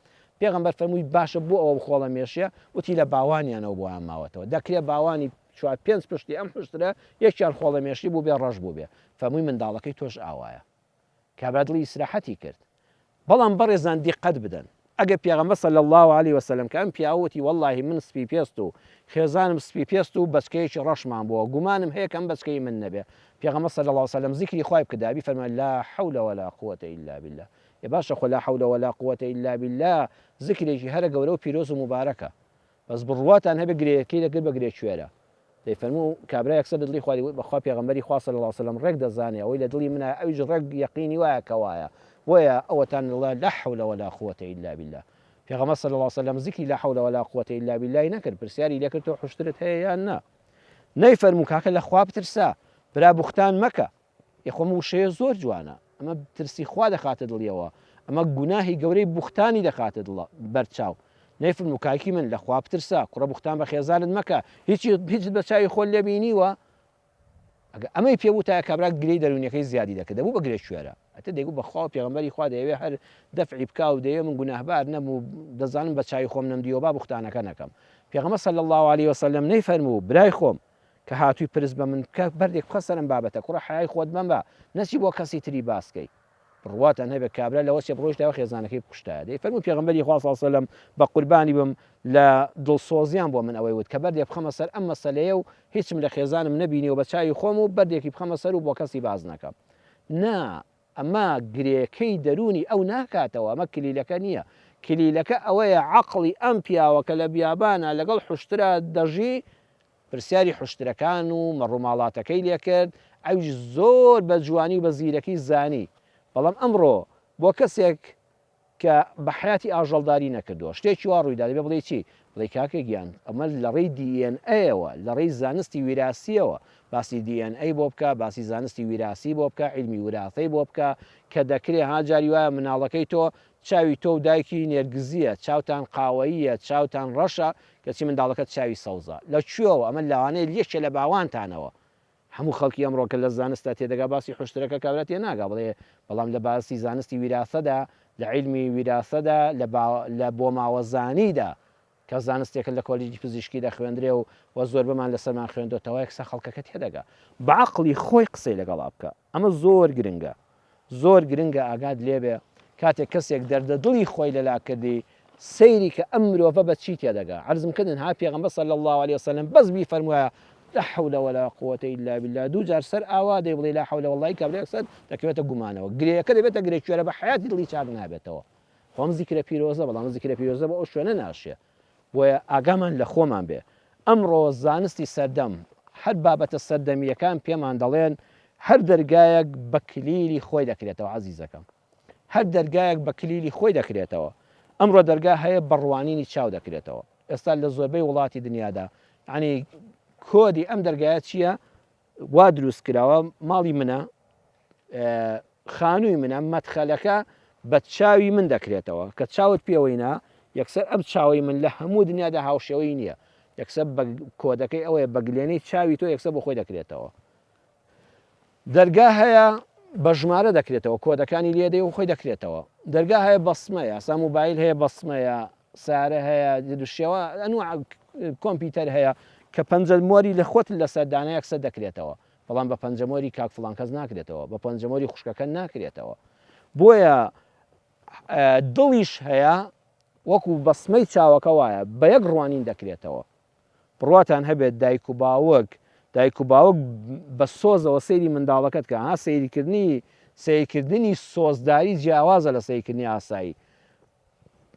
پێغەمبەر فەرمووی باشە بۆ ئەوە خۆڵە مێشیە وتی لە باوانیانەوە بۆیان ماوەتەوە دەکرێ باوانی چوار پێنج پشتی ئەم حوشترە یەکیان خۆڵە مێشی بوو بێ ڕەش بوو بێ فەرمووی منداڵەکەی تۆش ئاوایە کابرا دڵی ئیسراحەتی کرد بەڵام بەڕێزان دیقەت بدەن ئەگەر پێغەمبەر صلی اللە علیه وسلم کە ئەم پیاوە وتی وەڵاهی من سپی پێست و خێزانم سپی پێست و بەچکەیەکی ڕەشمان بووە گومانم هەیە کە ئەم بەچکەی من نەبێ پێغەمبەر صلی اللە علیه وسلم زیکری خوای بکردایە بیفەرمایە لا حول ولا قوة الا بالله ئێ باشە خۆ لا حول ولا قوة الا بالله زیکرێکی هەرە گەورە و پیرۆز و موبارەکە بەس بڕواتان هەبێ گرێیەکەی دەکرد بە گرێ کوێرە. دەیفەرموو، کابرا یەکسەر لە دڵی خواری وت، بەخوا پێغەمبەری خوا صلی اللە علیە وسلم ڕێک دەزانێ ئەوەی لە دڵی منایە ئەویش ڕێک یەقینی وایە کە وایە، بۆیە ئەوەتان دەڵێ لا حول ولا قوة الا باللە. پێغەمبەر صلی اللە علیە وسلم زیکری لا حول ولا قوة الا باللە ی نەکرد، پرسیاری لێکرد تۆ حوشترت هەیە یان نا؟ نەیفەرموو کاکە لە خوا بترسە، برا بوختان مەکە. ئێ خۆ ئەم وشەیە زۆر جوانە ئەمە ترسی خوا دەخاتە دڵیەوە ئەمە گوناهی گەورەی بوختانی دەخاتە دڵ بەرچاو نەیفرموو کاکی من لە خوا بترسە کوڕە بوختان بە خێزانت مەکە هیچی هیچت بە چاوی خۆت لێ بینیوە ئەگە ئەمەی پێ وتایە کابرا گرێی دەروونیەکەی زیادی دەکرد دەبوو بە گرێ کوێرە ئەتە دەیگوت بەخوا و پێغەمبەری خوا دەیەوێ هەر دەفعی بکا و دەیەوێ من گوناهبار نەم و دەزانم بە چاوی خۆم نەمدیوە با بوختانەکە نەکەم پێغەمبەر صلی الله علیه وسلم نەیفەرموو برای خۆم کە هاتووی پرس بە من بکە بەردێک بخە سەر ئەم بابەتە کوڕە حەیای خۆت مەمبە نەچی بۆ کەسی تری باس کەی بڕواتان هەبێ کابرا لەوە چێ بڕۆیشتایە خێزانەکەی بکوشتایە دەی فەرموو پێغەمبەری خوا صلی سەلەم بە قوربانی بم لە دڵسۆزیان بۆ من ئەوەی وت کە بەردێک بخەمە سەر ئەم مەسەلەیە و هیچم لە خێزانم نەبینیەوە بە چاوی خۆم و بەردێکی بخەمە سەر و بۆ کەسی باس نەکەم نا ئەمە گرێکەی دەروونی ئەو ناکاتەوە، ئەمە کلیلەکە نییە، کلیلەکە ئەوەیە عەقڵی ئەم پیاوە کە لە بیابانا لەگەڵ حوشترا دەژی، پرسیاری حوشترەکان و مەڕوماڵاتەکەی لێکرد، ئەویش زۆر بە جوانی و بە زیرەکی زانی، بەڵام ئەمڕۆ بۆ کەسێک. کە بە حەیاتی ئاژەڵداری نەکردووە شتێکی وا ڕوویدا دەبێ بڵێی چی؟ بڵێی کاکە گیان ئەمە لە ڕێی دی ئێن ئەیەوە لە ڕێی زانستی ویراسییەوە باسی دی ئێن ئەی بۆ بکە باسی زانستی ویراسی بۆ بکە عیلمی وراثەی بۆ بکە کە دەکرێ ها جاری وایە مناڵەکەی تۆ چاوی تۆ و دایکی نێرگزییە چاوتان قاوەییە چاوتان ڕەشە کەچی منداڵەکەت چاوی سەوزە لە کوێوە ئەمە لەوانەیە یەکێ لە باوانتانەوە هەموو خەڵکی ئەمڕۆ کە لە زانستا تێدەگا باسی حوشترەکە کابرا تێناگا بڵێ بەڵام لە باسی زانستی ویراسەدا لە عیلمی ویراسەدا لە با لە بۆماوەزانیدا کە زانستێکە لە کۆلیجی پزیشکی دەخوێندرێ و و زۆربەمان لەسەرمان خوێندۆتەوە یەکسەر خەڵکەکە تێدەگا بە عەقڵی خۆی قسەی لەگەڵا بکە ئەمە زۆر گرنگە زۆر گرنگە ئاگات لێبێ کاتێک کەسێک دەردە دڵی خۆی لەلا کردی سەیری کە ئەم مرۆڤە بە چی تێدەگا عەرزم کردن ها پێغەمبەر صلی اللە علیە وسلم بەس بیفەرموایە لا حول ولا قوة الا بالله دوو جار سەر ئاوا دەی بڵێ لا حول واللەی کابرا یەکسەر دەکەوێتە گومانەوە گرێیەکە دەبێتە گرێ کوێرە بە حەیاتی دڵی چاک نابێتەوە خۆ ئەم زیکرە پیرۆزە بەڵام زیکرە پیرۆزە بۆ ئەو شوێنە ناشێ بۆیە ئاگامان لە خۆمان بێ. ئەمڕۆ زانستی سەردەم، هەر بابەتە سەردەمییەکان پێمان دەڵێن هەر دەرگایەک بە کلیلی خۆی دەکرێتەوە عەزیزەکەم. هەر دەرگایەک بە کلیلی خۆی دەکرێتەوە. ئەمڕۆ دەرگا هەیە بە ڕوانینی چاو دەکرێتەوە. ئێستا لە زۆربەی وڵاتی دنیادا یانی کۆدی ئەم دەرگایە چییە؟ وا دروست کراوە ماڵی منە خانووی منە مەدخەلەکە بە چاوی من دەکرێتەوە کە چاوت پێوەی نا یەکسەر ئەم چاوەی من لە هەموو دنیادا هاوشێوەی نییە یەکسەر بە کۆدەکەی ئەوەیە بە گلێنەی چاوی تۆ یەکسەر بۆ خۆی دەکرێتەوە دەرگا هەیە بە ژمارە دەکرێتەوە کۆدەکانی لێدەی و خۆی دەکرێتەوە دەرگا هەیە بەسمەیە سا موبایل هەیە بەسمەیە سارە هەیە شێوە ئەنوع کۆمپیوتەر هەیە کە پەنجە مۆری لە خۆت لەسەر دانە یەکسەر دەکرێتەوە بەڵام بە پەنجەمۆری کاک فڵان کەس ناکرێتەوە بە پەنجەمۆری خوشکەکە ناکرێتەوە بۆیە دڵیش هەیە وەکو بەسمەی چاوەکە وایە بە یەک ڕوانین دەکرێتەوە بڕواتان هەبێت دایک و باوک دایک و باوک بە سۆزەوە سەیری منداڵەکەت کە ها سەیرکردنی سەیرکردنی سۆزداری جیاوازە لە سەیرکردنی ئاسایی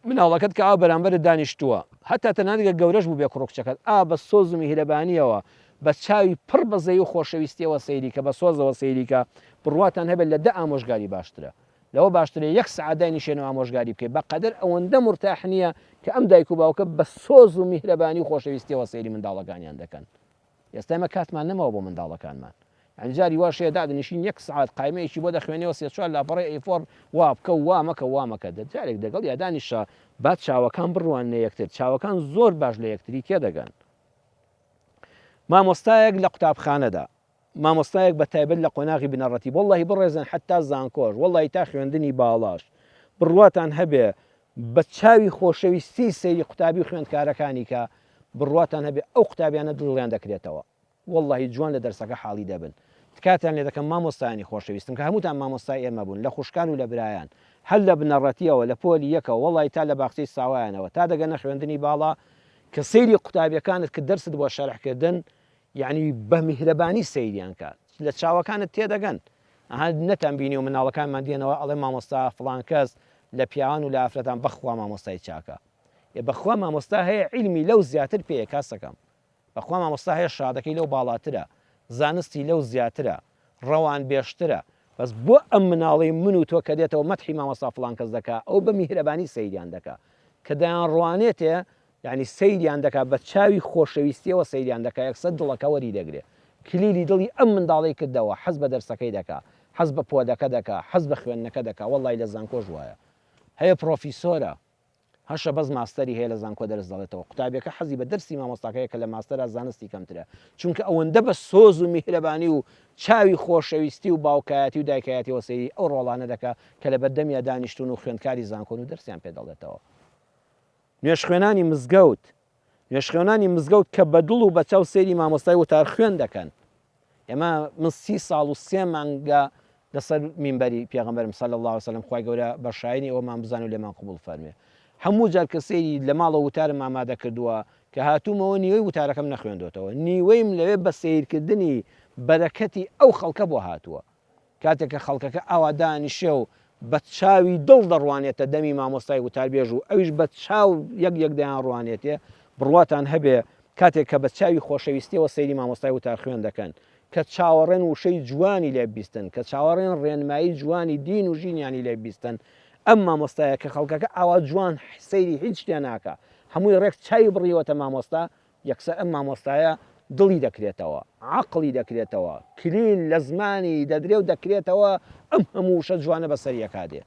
مناڵەکەت کە ئا بەرامبەرت دانیشتووە، هەتا تەنانەت گەر گەورەش بووبێ کوڕ و کچەکەت، ئا بە سۆز و میهرەبانییەوە، بە چاوی پڕ بەزەیی و خۆشەویستییەوە سەیری کە، بە سۆزەوە سەیری کە، بڕواتان هەبێت لە دە ئامۆژگاری باشترە. لەوە باشترە یەک سەعات داینیشێن و ئامۆژگاری بکەی، بە قەدەر ئەوەندە مورتاح نییە کە ئەم دایک و باوکە بە سۆز و میهرەبانی و خۆشەویستییەوە سەیری منداڵەکانیان دەکەن. ئێستا ئێمە کاتمان نەماوە بۆ منداڵەکانمان. یانی جاری واش هەیە دادەنیشین یەک سەعات قایمەیەکی بۆ دەخوێنیەوە سێ چوار لاپەڕەی A four وا بکە و وا مەکە و وا مەکە دە جارێک دەگەڵیا دانیشە با چاوەکان بڕواننە یەکتر چاوەکان زۆر باش لە یەکتری تێدەگەن. مامۆستایەک لە قوتابخانەدا مامۆستایەک بە تایبەت لە قۆناغی بنەڕەتی وەڵڵاهی بڕێزن حەتا زانکۆش وەڵڵاهی تا خوێندنی باڵاش بڕواتان هەبێ بە چاوی خۆشەویستی سەیری قوتابی و خوێندکارەکانی کە بڕواتان هەبێ ئەو قوتابیانە دڵیان دەکرێتەوە وەڵڵاهی جوان لە دەرسەکە حاڵی دەبن تکاتان لێ دەکەم مامۆستایانی خۆشەویستم کە هەمووتان مامۆستای ئێمە بوون لە خوشکان و لە برایان هەر لە بنەڕەتیەوە لە پۆلی یەکەوە وەڵڵاهی تا لە باخچەی ساوایانەوە تا دەگەنە خوێندنی باڵا کە سەیری قوتابیەکانت کرد دەرست بۆ شەرح کردن یەعنی بە میهرەبانی سەیریان کە لە چاوەکانت تێدەگەن ئەها نەتان بینیوە مناڵەکانمان دێنەوە ئەڵێ مامۆستا فڵان کەس لە پیاوان و لە ئافرەتان بەخوا مامۆستای چاکە ئێ بەخوا مامۆستا هەیە عیلمی لەو زیاتر پێیە کاسەکەم بەخوا مامۆستا هەیە شادەکەی لەو باڵاترە زانستی لەو زیاترە ڕەوان بێژترە بەس بۆ ئەم مناڵەی من و تۆ کە دێتەوە مەدحی مامۆستا فڵان کەس دەکا ئەو بە میهرەبانی سەیریان دەکا کە دەیانڕوانێتێ یانی سەیریان دەکا بە چاوی خۆشەویستیەوە سەیریان دەکا یەکسەر دڵەکە وەری دەگرێ کلیلی دڵی ئەم منداڵەی کردەوە حەز بە دەرسەکەی دەکا حەز بە پۆلەکە دەکا حەز بە خوێندنەکە دەکا وەڵای لە زانکۆش وایە هەیە پڕۆفیسۆرە هەشە بەس ماستەری هەیە لە زانکۆ دەرس دەڵێتەوە قوتابیەکە حەزی بە دەرسی مامۆستاکەیە کە لە ماستەرا زانستی کەمترە چونکە ئەوەندە بە سۆز و میهرەبانی و چاوی خۆشەویستی و باوکایەتی و دایکایەتیەوە سەیری ئەو ڕۆڵانە دەکا کە لە بەردەمیا دانیشتوون و خوێندکاری زانکۆن و دەرسیان پێ دەڵێتەوە. نوێژخوێنانی مزگەوت، نوێژخوێنانی مزگەوت کە بە دڵ و بە چاو سەیری مامۆستای وتارخوێن دەکەن. ئێمە من سی ساڵ و سێ مانگە لەسەر مینبەری پێغەمبەرم صلی اللە علیه وسلم خوای گەورە بە شایەنی ئەوەمان بزانێ و لێمان قبوڵ فەرمێ. هەموو جار کە سەیری لە ماڵەوە وتارم ئامادە کردووە کە هاتوومەوە نیوەی وتارەکەم نەخوێندۆتەوە نیوەیم لەوێ بە سەیرکردنی بەرەکەتی ئەو خەڵکە بۆ هاتووە. کاتێک کە خەڵکەکە ئاوا دانیشێ و بە چاوی دڵ دەڕوانێتە دەمی مامۆستای وتاربێژ و ئەویش بە چاو یەک یەک دەیانڕوانێتێ، بڕواتان هەبێ کاتێک کە بە چاوی خۆشەویستیەوە سەیری مامۆستای وتارخوێن دەکەن، کە چاوەڕێن وشەی جوانی لێ ببیستن، کە چاوەڕێن ڕێنمایی جوانی دین و ژینیانی لێ ببیستن، ئەم مامۆستایە کە خەڵکەکە ئاوا جوان سەیری هیچ شتێ ناکا هەمووی ڕێک چاوی بڕیوەتە مامۆستا یەکسەر ئەم مامۆستایە دڵی دەکرێتەوە عەقڵی دەکرێتەوە کلیل لە زمانی دەدرێ و دەکرێتەوە ئەم هەموو وشە جوانە بەسەر یەکا دێ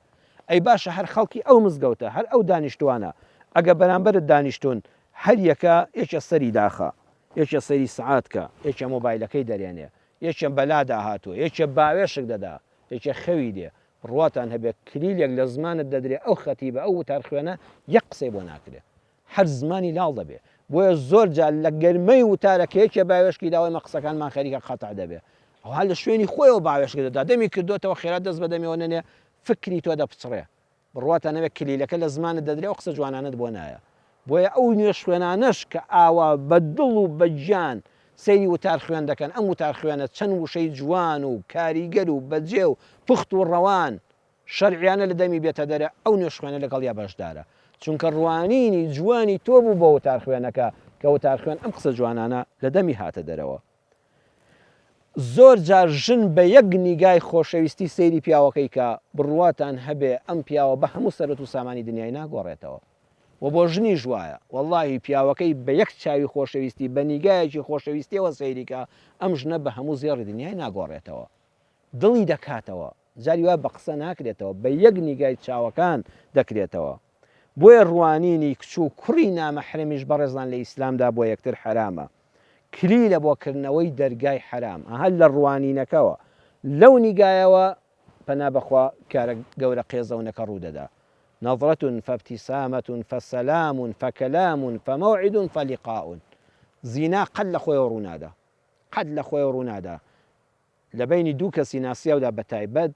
ئەی باشە هەر خەڵکی ئەو مزگەوتە هەر ئەو دانیشتوانە ئەگە بەرامبەرت دانیشتوون هەر یەکە یەکێ سەری داخا یەکێ سەیری سەعات کە یەکێ مۆبایلەکەی دەرێنێ یەکێ بەلادا هاتووە یەکێ باوێشک دەدا یەکێ خەوی دێ بڕواتان هەبێ کلیلێک لە زمانت دەدرێ ئەو خەتیبە ئەو وتارخوێنە یەک قسەی بۆ ناکرێ هەر زمانی لاڵ دەبێ بۆیە زۆر جار لە گەرمەی وتارە کە یەکێ باوێشکی داوە ئێمە قسەکانمان خەریکە قەتع دەبێ ئەوها لە شوێنی خۆیەوە باوێشک دەدا دەمی کردۆتەوە خێرا دەست بە دەمیەوە نەنێ فکری تۆ دەپچڕێ بڕواتان نەبێ کلیلەکە لە زمانت دەدرێ ئەو قسە جوانانەت بۆ نایە بۆیە ئەو نوێژخوێنانەش کە ئاوا بە دڵ و بە گیان سەیری وتار خوێن دەکەن ئەم وتار خوێنە چەند وشەی جوان و کاریگەر و بەجێ و پوخت و ڕەوان شەرعیانە لە دەمی بێتە دەرێ ئەو نوێژخوێنە لەگەڵیا بەشدارە چونکە ڕوانینی جوانی تۆ بوو بۆ وتارخوێنەکە کە وتارخوێن ئەم قسە جوانانە لە دەمی هاتە دەرەوە. زۆر جار ژن بە یەک نیگای خۆشەویستی سەیری پیاوەکەی کا، بڕواتان هەبێ ئەم پیاوە بە هەموو سەروەت و سامانی دنیای ناگۆڕێتەوە. وە بۆ ژنیش وایە، وەڵاهی پیاوەکەی بە یەک چاوی خۆشەویستی بە نیگایەکی خۆشەویستیەوە سەیری کا، ئەم ژنە بە هەموو زێڕی دنیای ناگۆڕێتەوە. دڵی دەکاتەوە. جاری وا بە قسە ناکرێتەوە، بە یەک نیگای چاوەکان دەکرێتەوە. بۆیە ڕوانینی کچ و کوڕی نامەحرەمیش بەڕێزان لە ئیسلامدا بۆ یەکتر حەرامە. کلیلە بۆ کردنەوەی دەرگای حەرام. ئەها لە ڕوانینەکەوە، لەو نیگایەوە پەنا بەخوا کارە گەورە قێزەونەکە ڕوودەدا. نظرة فابتسامة فسلام فکلام فموعد فلقاء. زینا قەت لە خۆیەوە ڕوونادا. قەت لە خۆیەوە ڕوونادا. لە بەینی دوو کەسی ناسیاودا بەتایبەت،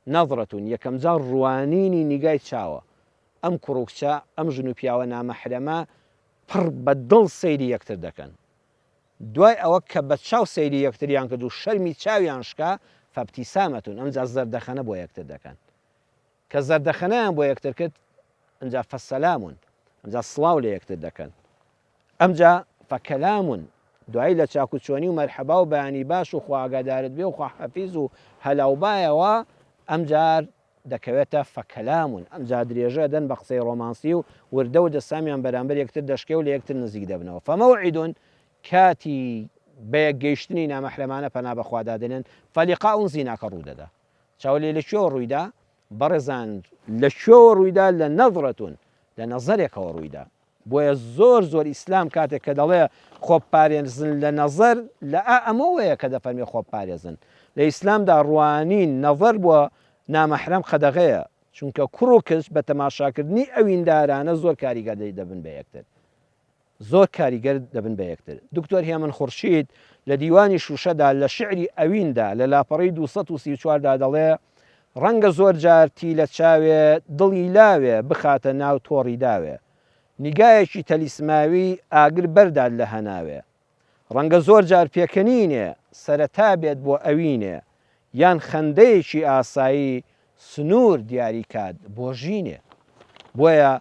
نظرة، یەکەمجار ڕوانینی نیگای چاوە. ئەم کوڕ و کچە، ئەم ژن و پیاوە نامەحرەمە پڕ بە دڵ سەیری یەکتر دەکەن. دوای ئەوە کە بە چاو سەیری یەکتریان کرد و شەرمی چاویان شکا، فابتسامة، ئەمجا زەردەخەنە بۆ یەکتر دەکەن. کە زەردەخەنەیان بۆ یەکتر کرد، ئەمجا فسلام، ئەمجا سڵاو لە یەکتر دەکەن. ئەمجا فکلام، دوایی لە چاک و چۆنی و مەرحەبا و بەیانی باش و خوا ئاگادارت بێ و خواحافیز و هەلاوبایەوە، ئەمجار دەکەوێتە فکلام، ئەمجا درێژە ئەدەن بە قسەی ڕۆمانسی و وردە وردە سامیان بەرامبەر یەکتر دەشکێ و لە یەکتر نزیک دەبنەوە. فموعد، کاتی بەیەک گەیشتنی نامەحرەمانە پەنا بە خوا دادەنێن، فلقاء زیناکە ڕوو دەدا. چاو لێ لە کوێوە ڕوویدا؟ بەڕێزان لە کوێوە ڕوویدا؟ لە نظرة، لە نەزەرێکەوە ڕوویدا. بۆیە زۆر زۆر ئیسلام کاتێک کە دەڵێ خۆبپارێزن لە نەزەر لە ئا ئەمەوەیە کە دەفەرمێ خۆبپارێزن لە ئیسلامدا ڕوانین نەزەر بۆ نامەحرەم قەدەغەیە چونکە کوڕ و کچ بە تەماشاکردنی ئەویندارانە زۆر کاریگەر دەبن بە یەکتر زۆر کاریگەر دەبن بە یەکتر دکتۆر هێمن خورشید لە دیوانی شوشەدا لە شعری ئەویندا لە لاپەڕەی 234 دا دەڵێ ڕەنگە زۆر جار تیلە چاوێ دڵی لاوێ بخاتە ناو تۆڕی داوێ نیگایەکی تەلیسماوی ئاگر بەردات لە هەناوێ ڕەنگە زۆر جار پێکەنینێ سەرەتا بێت بۆ ئەوینێ یان خەندەیەکی ئاسایی سنوور دیاری کات بۆ ژینێ بۆیە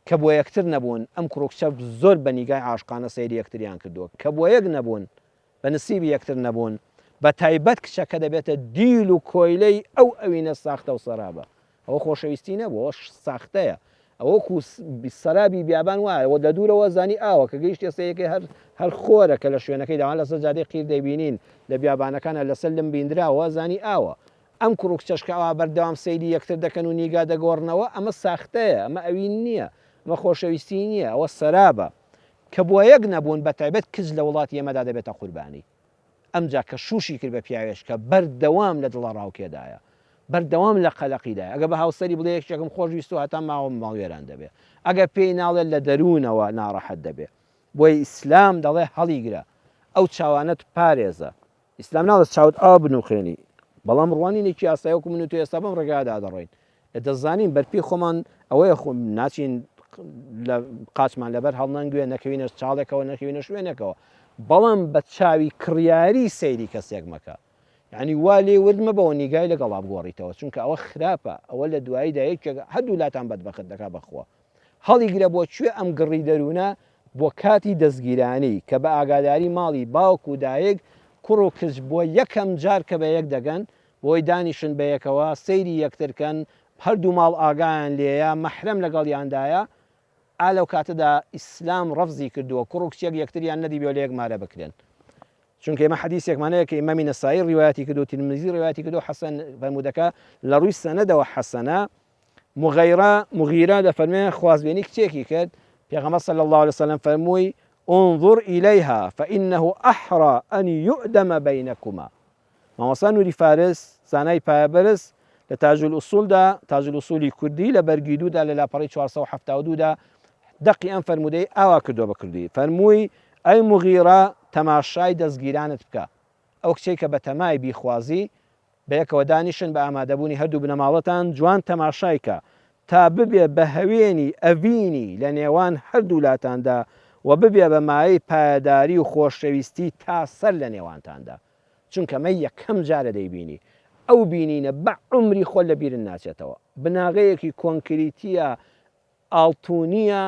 کە بۆ یەکتر نەبوون ئەم کوڕ و کچە زۆر بە نیگای عاشقانە سەیری یەکتریان کردووە کە بۆ یەک نەبوون بە نسیبی یەکتر نەبوون، بە تایبەت کچەکە دەبێتە دیل و کۆیلەی ئەو ئەوینە ساختە و سەرابە. ئەوە خۆشەویستی نەبوو، ئەوە ساختەیە. ئەوە وەکو سەرابی بیابان وایە، وە لە دوورەوە زانی ئاوە، کە گەیشتیە سەیرەکەی هەر هەر خۆرە کە لە شوێنەکەی داوان لەسەر جادەی قیر دەیبینین، لە بیابانەکانا لەسەر لم بیندراوە، زانی ئاوە. ئەم کوڕ و کچەش کە ئەوا بەردەوام سەیری یەکتر دەکەن و نیگا دەگۆڕنەوە، ئەمە ساختەیە، ئەمە ئەوین نییە، ئەمە خۆشەویستی نییە، ئەوە سەرابە. کە بۆ یەک نەبوون بە تایبەت کچ لە وڵاتی ئێمەدا دەبێتە قوربانی ئەمجا کە شووشی کرد بە پیاوێش کە بەردەوام لە دڵەڕاوکێدایە بەردەوام لە قەلەقیدایە ئەگەر بە هاوسەری بڵێ یەکێکم خۆش ویستووە هەتا ماوە ماڵوێران دەبێ ئەگەر پێی ناڵێ لە دەروونەوە ناڕەحەت دەبێ بۆیە ئیسلام دەڵێ هەڵیگرە ئەو چاوانەت پارێزە ئیسلام ناڵێت چاوت ئاوا بنوقێنی، بەڵام ڕوانینێکی ئاسایی وەکو من و تۆ ئێستا بەم ڕێگایەدا دەڕۆین، دەزانین بەرپێی خۆمان ئەوەیە خۆ ناچین لە قاچمان لەبەر هەڵنەنگوێ نەکەوینە چاڵێکەوە نەکەوینە شوێنێکەوە، بەڵام بە چاوی کڕیاری سەیری کەسێک مەکە، یعنی وا لێ ورد مەبەوە نیگای لەگەڵا بگۆڕیتەوە، چونکە ئەوە خراپە، ئەوە لە دواییدا یەکێک هەردوو لاتان بەدبەخت دەکا بەخوا. هەڵیگرە بۆ کوێ ئەم گڕی دەروونە بۆ کاتی دەستگیرانی کە بە ئاگاداری ماڵی باوک و دایک کوڕ و کچ بۆ یەکەم جار کە بە یەک دەگەن بۆی دانیشن بەیەکەوە سەیری یەکتر کەن هەردوو ماڵ ئاگایان لێیە، مەحرەم لەگەڵیاندایە، ئا لەو کاتەدا ئیسلام ڕەفزی کردووە کوڕ و کچێک یەکتریان نەدیبێ و لە یەک مارە بکرێن. چونکە ئێمە حەدیسێکمان هەیە کە ئیمامی نەسائی ڕیوایەتی کردووە، ترمزی ڕیوایەتی کردووە، حەسەن فەرموودەکە لە ڕووی سەنەدەوە حەسەنە، مغیرە مغیرە دەفەرمێ خوازبێنی کچێکی کرد، پێغەمبەر صلی اللە علیە وسلم فەرمووی انظر الیها فانه احری ان یؤدم بینکما. مامۆستا نوری فارس زانای پایەبەرز لە تاج الاصولدا، تاج الاصولی کوردی، لە بەرگی دوودا لە لاپەڕەی 472 دا دەقی ئەم فەرموودەی ئاوا کردووە بە کوردی، فەرمووی، ئەی موغیرە تەماشای دەستگیرانت بکە، ئەو کچەی کە بەتەمای بیخوازی، بەیەکەوە دانیشن بە ئامادەبوونی هەردوو بنەماڵەتان جوان تەماشای کە تا ببێ بە هەوێنی ئەڤینی لە نێوان هەردوولاتاندا و ببێ بە مایەی پایەداری و خۆشەویستی تا سەر لە نێوانتاندا چونکە مە یەکەم جارە دەیبینی ئەو بینینە بە عومری خۆت لە بیرت ناچێتەوە بناغەیەکی کۆنکریتیە ئاڵتونیە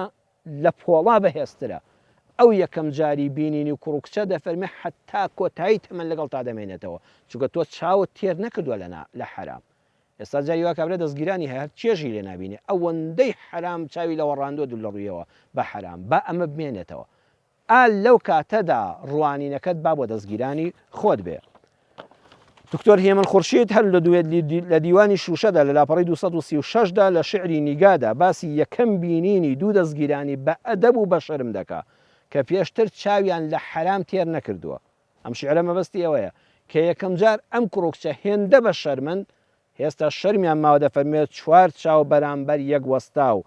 لە پۆڵا بەهێزترە ئەو یەکەم جاری بینینی کوڕ و کچە دەفەرمێ حەتا کۆتایی تەمەن لەگەڵتا دەمێنێتەوە چونکە تۆ چاوت تێر نەکردوە لە لە حەرام ئێستا جاری وا کابرا دەستگیرانی هەیە هەر چێژی لێ نابینێ ئەوەندەی حەرام چاوی لەوەڕاندوە دوور لە ڕویەوە بە حەرام با ئەمە بمێنێتەوە ئا لەو کاتەدا ڕوانینەکەت با بۆ دەستگیرانی خۆت بێ. دکتۆر هێمن خورشید هەر لە لە دیوانی شووشەدا لە لاپەڕەی 236 دا لە شیعری نیگادا باسی یەکەم بینینی دوو دەستگیرانی بە ئەدەب و بە شەرم دەکا کە پێشتر چاویان لە حەرام تێر نەکردووە. ئەم شیعرە مەبەستی ئەوەیە کە یەکەمجار ئەم کوڕ و کچە هێندە بە شەرمن هێستا شەرمیان ماوە دەفەرموێت چوار چاو بەرامبەر یەک وەستاو،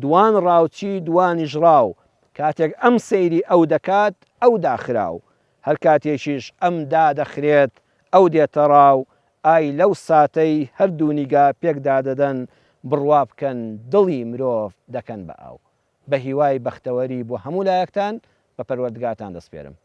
دوان ڕاوچی دوانیش ڕاو، کاتێک ئەم سەیری ئەو دەکات ئەو داخراو، هەر کاتێکیش ئەم دادەخرێت ئەو دێتە ڕاو، ئای لەو ساتەی هەردوو نیگا پێک دادەدەن بڕوا بکەن دڵی مرۆڤ دەکەن بە ئاو. بە هیوای بەختەوەری بۆ هەموو لایەکتان بە پەروەردگارتان دەسپێرم.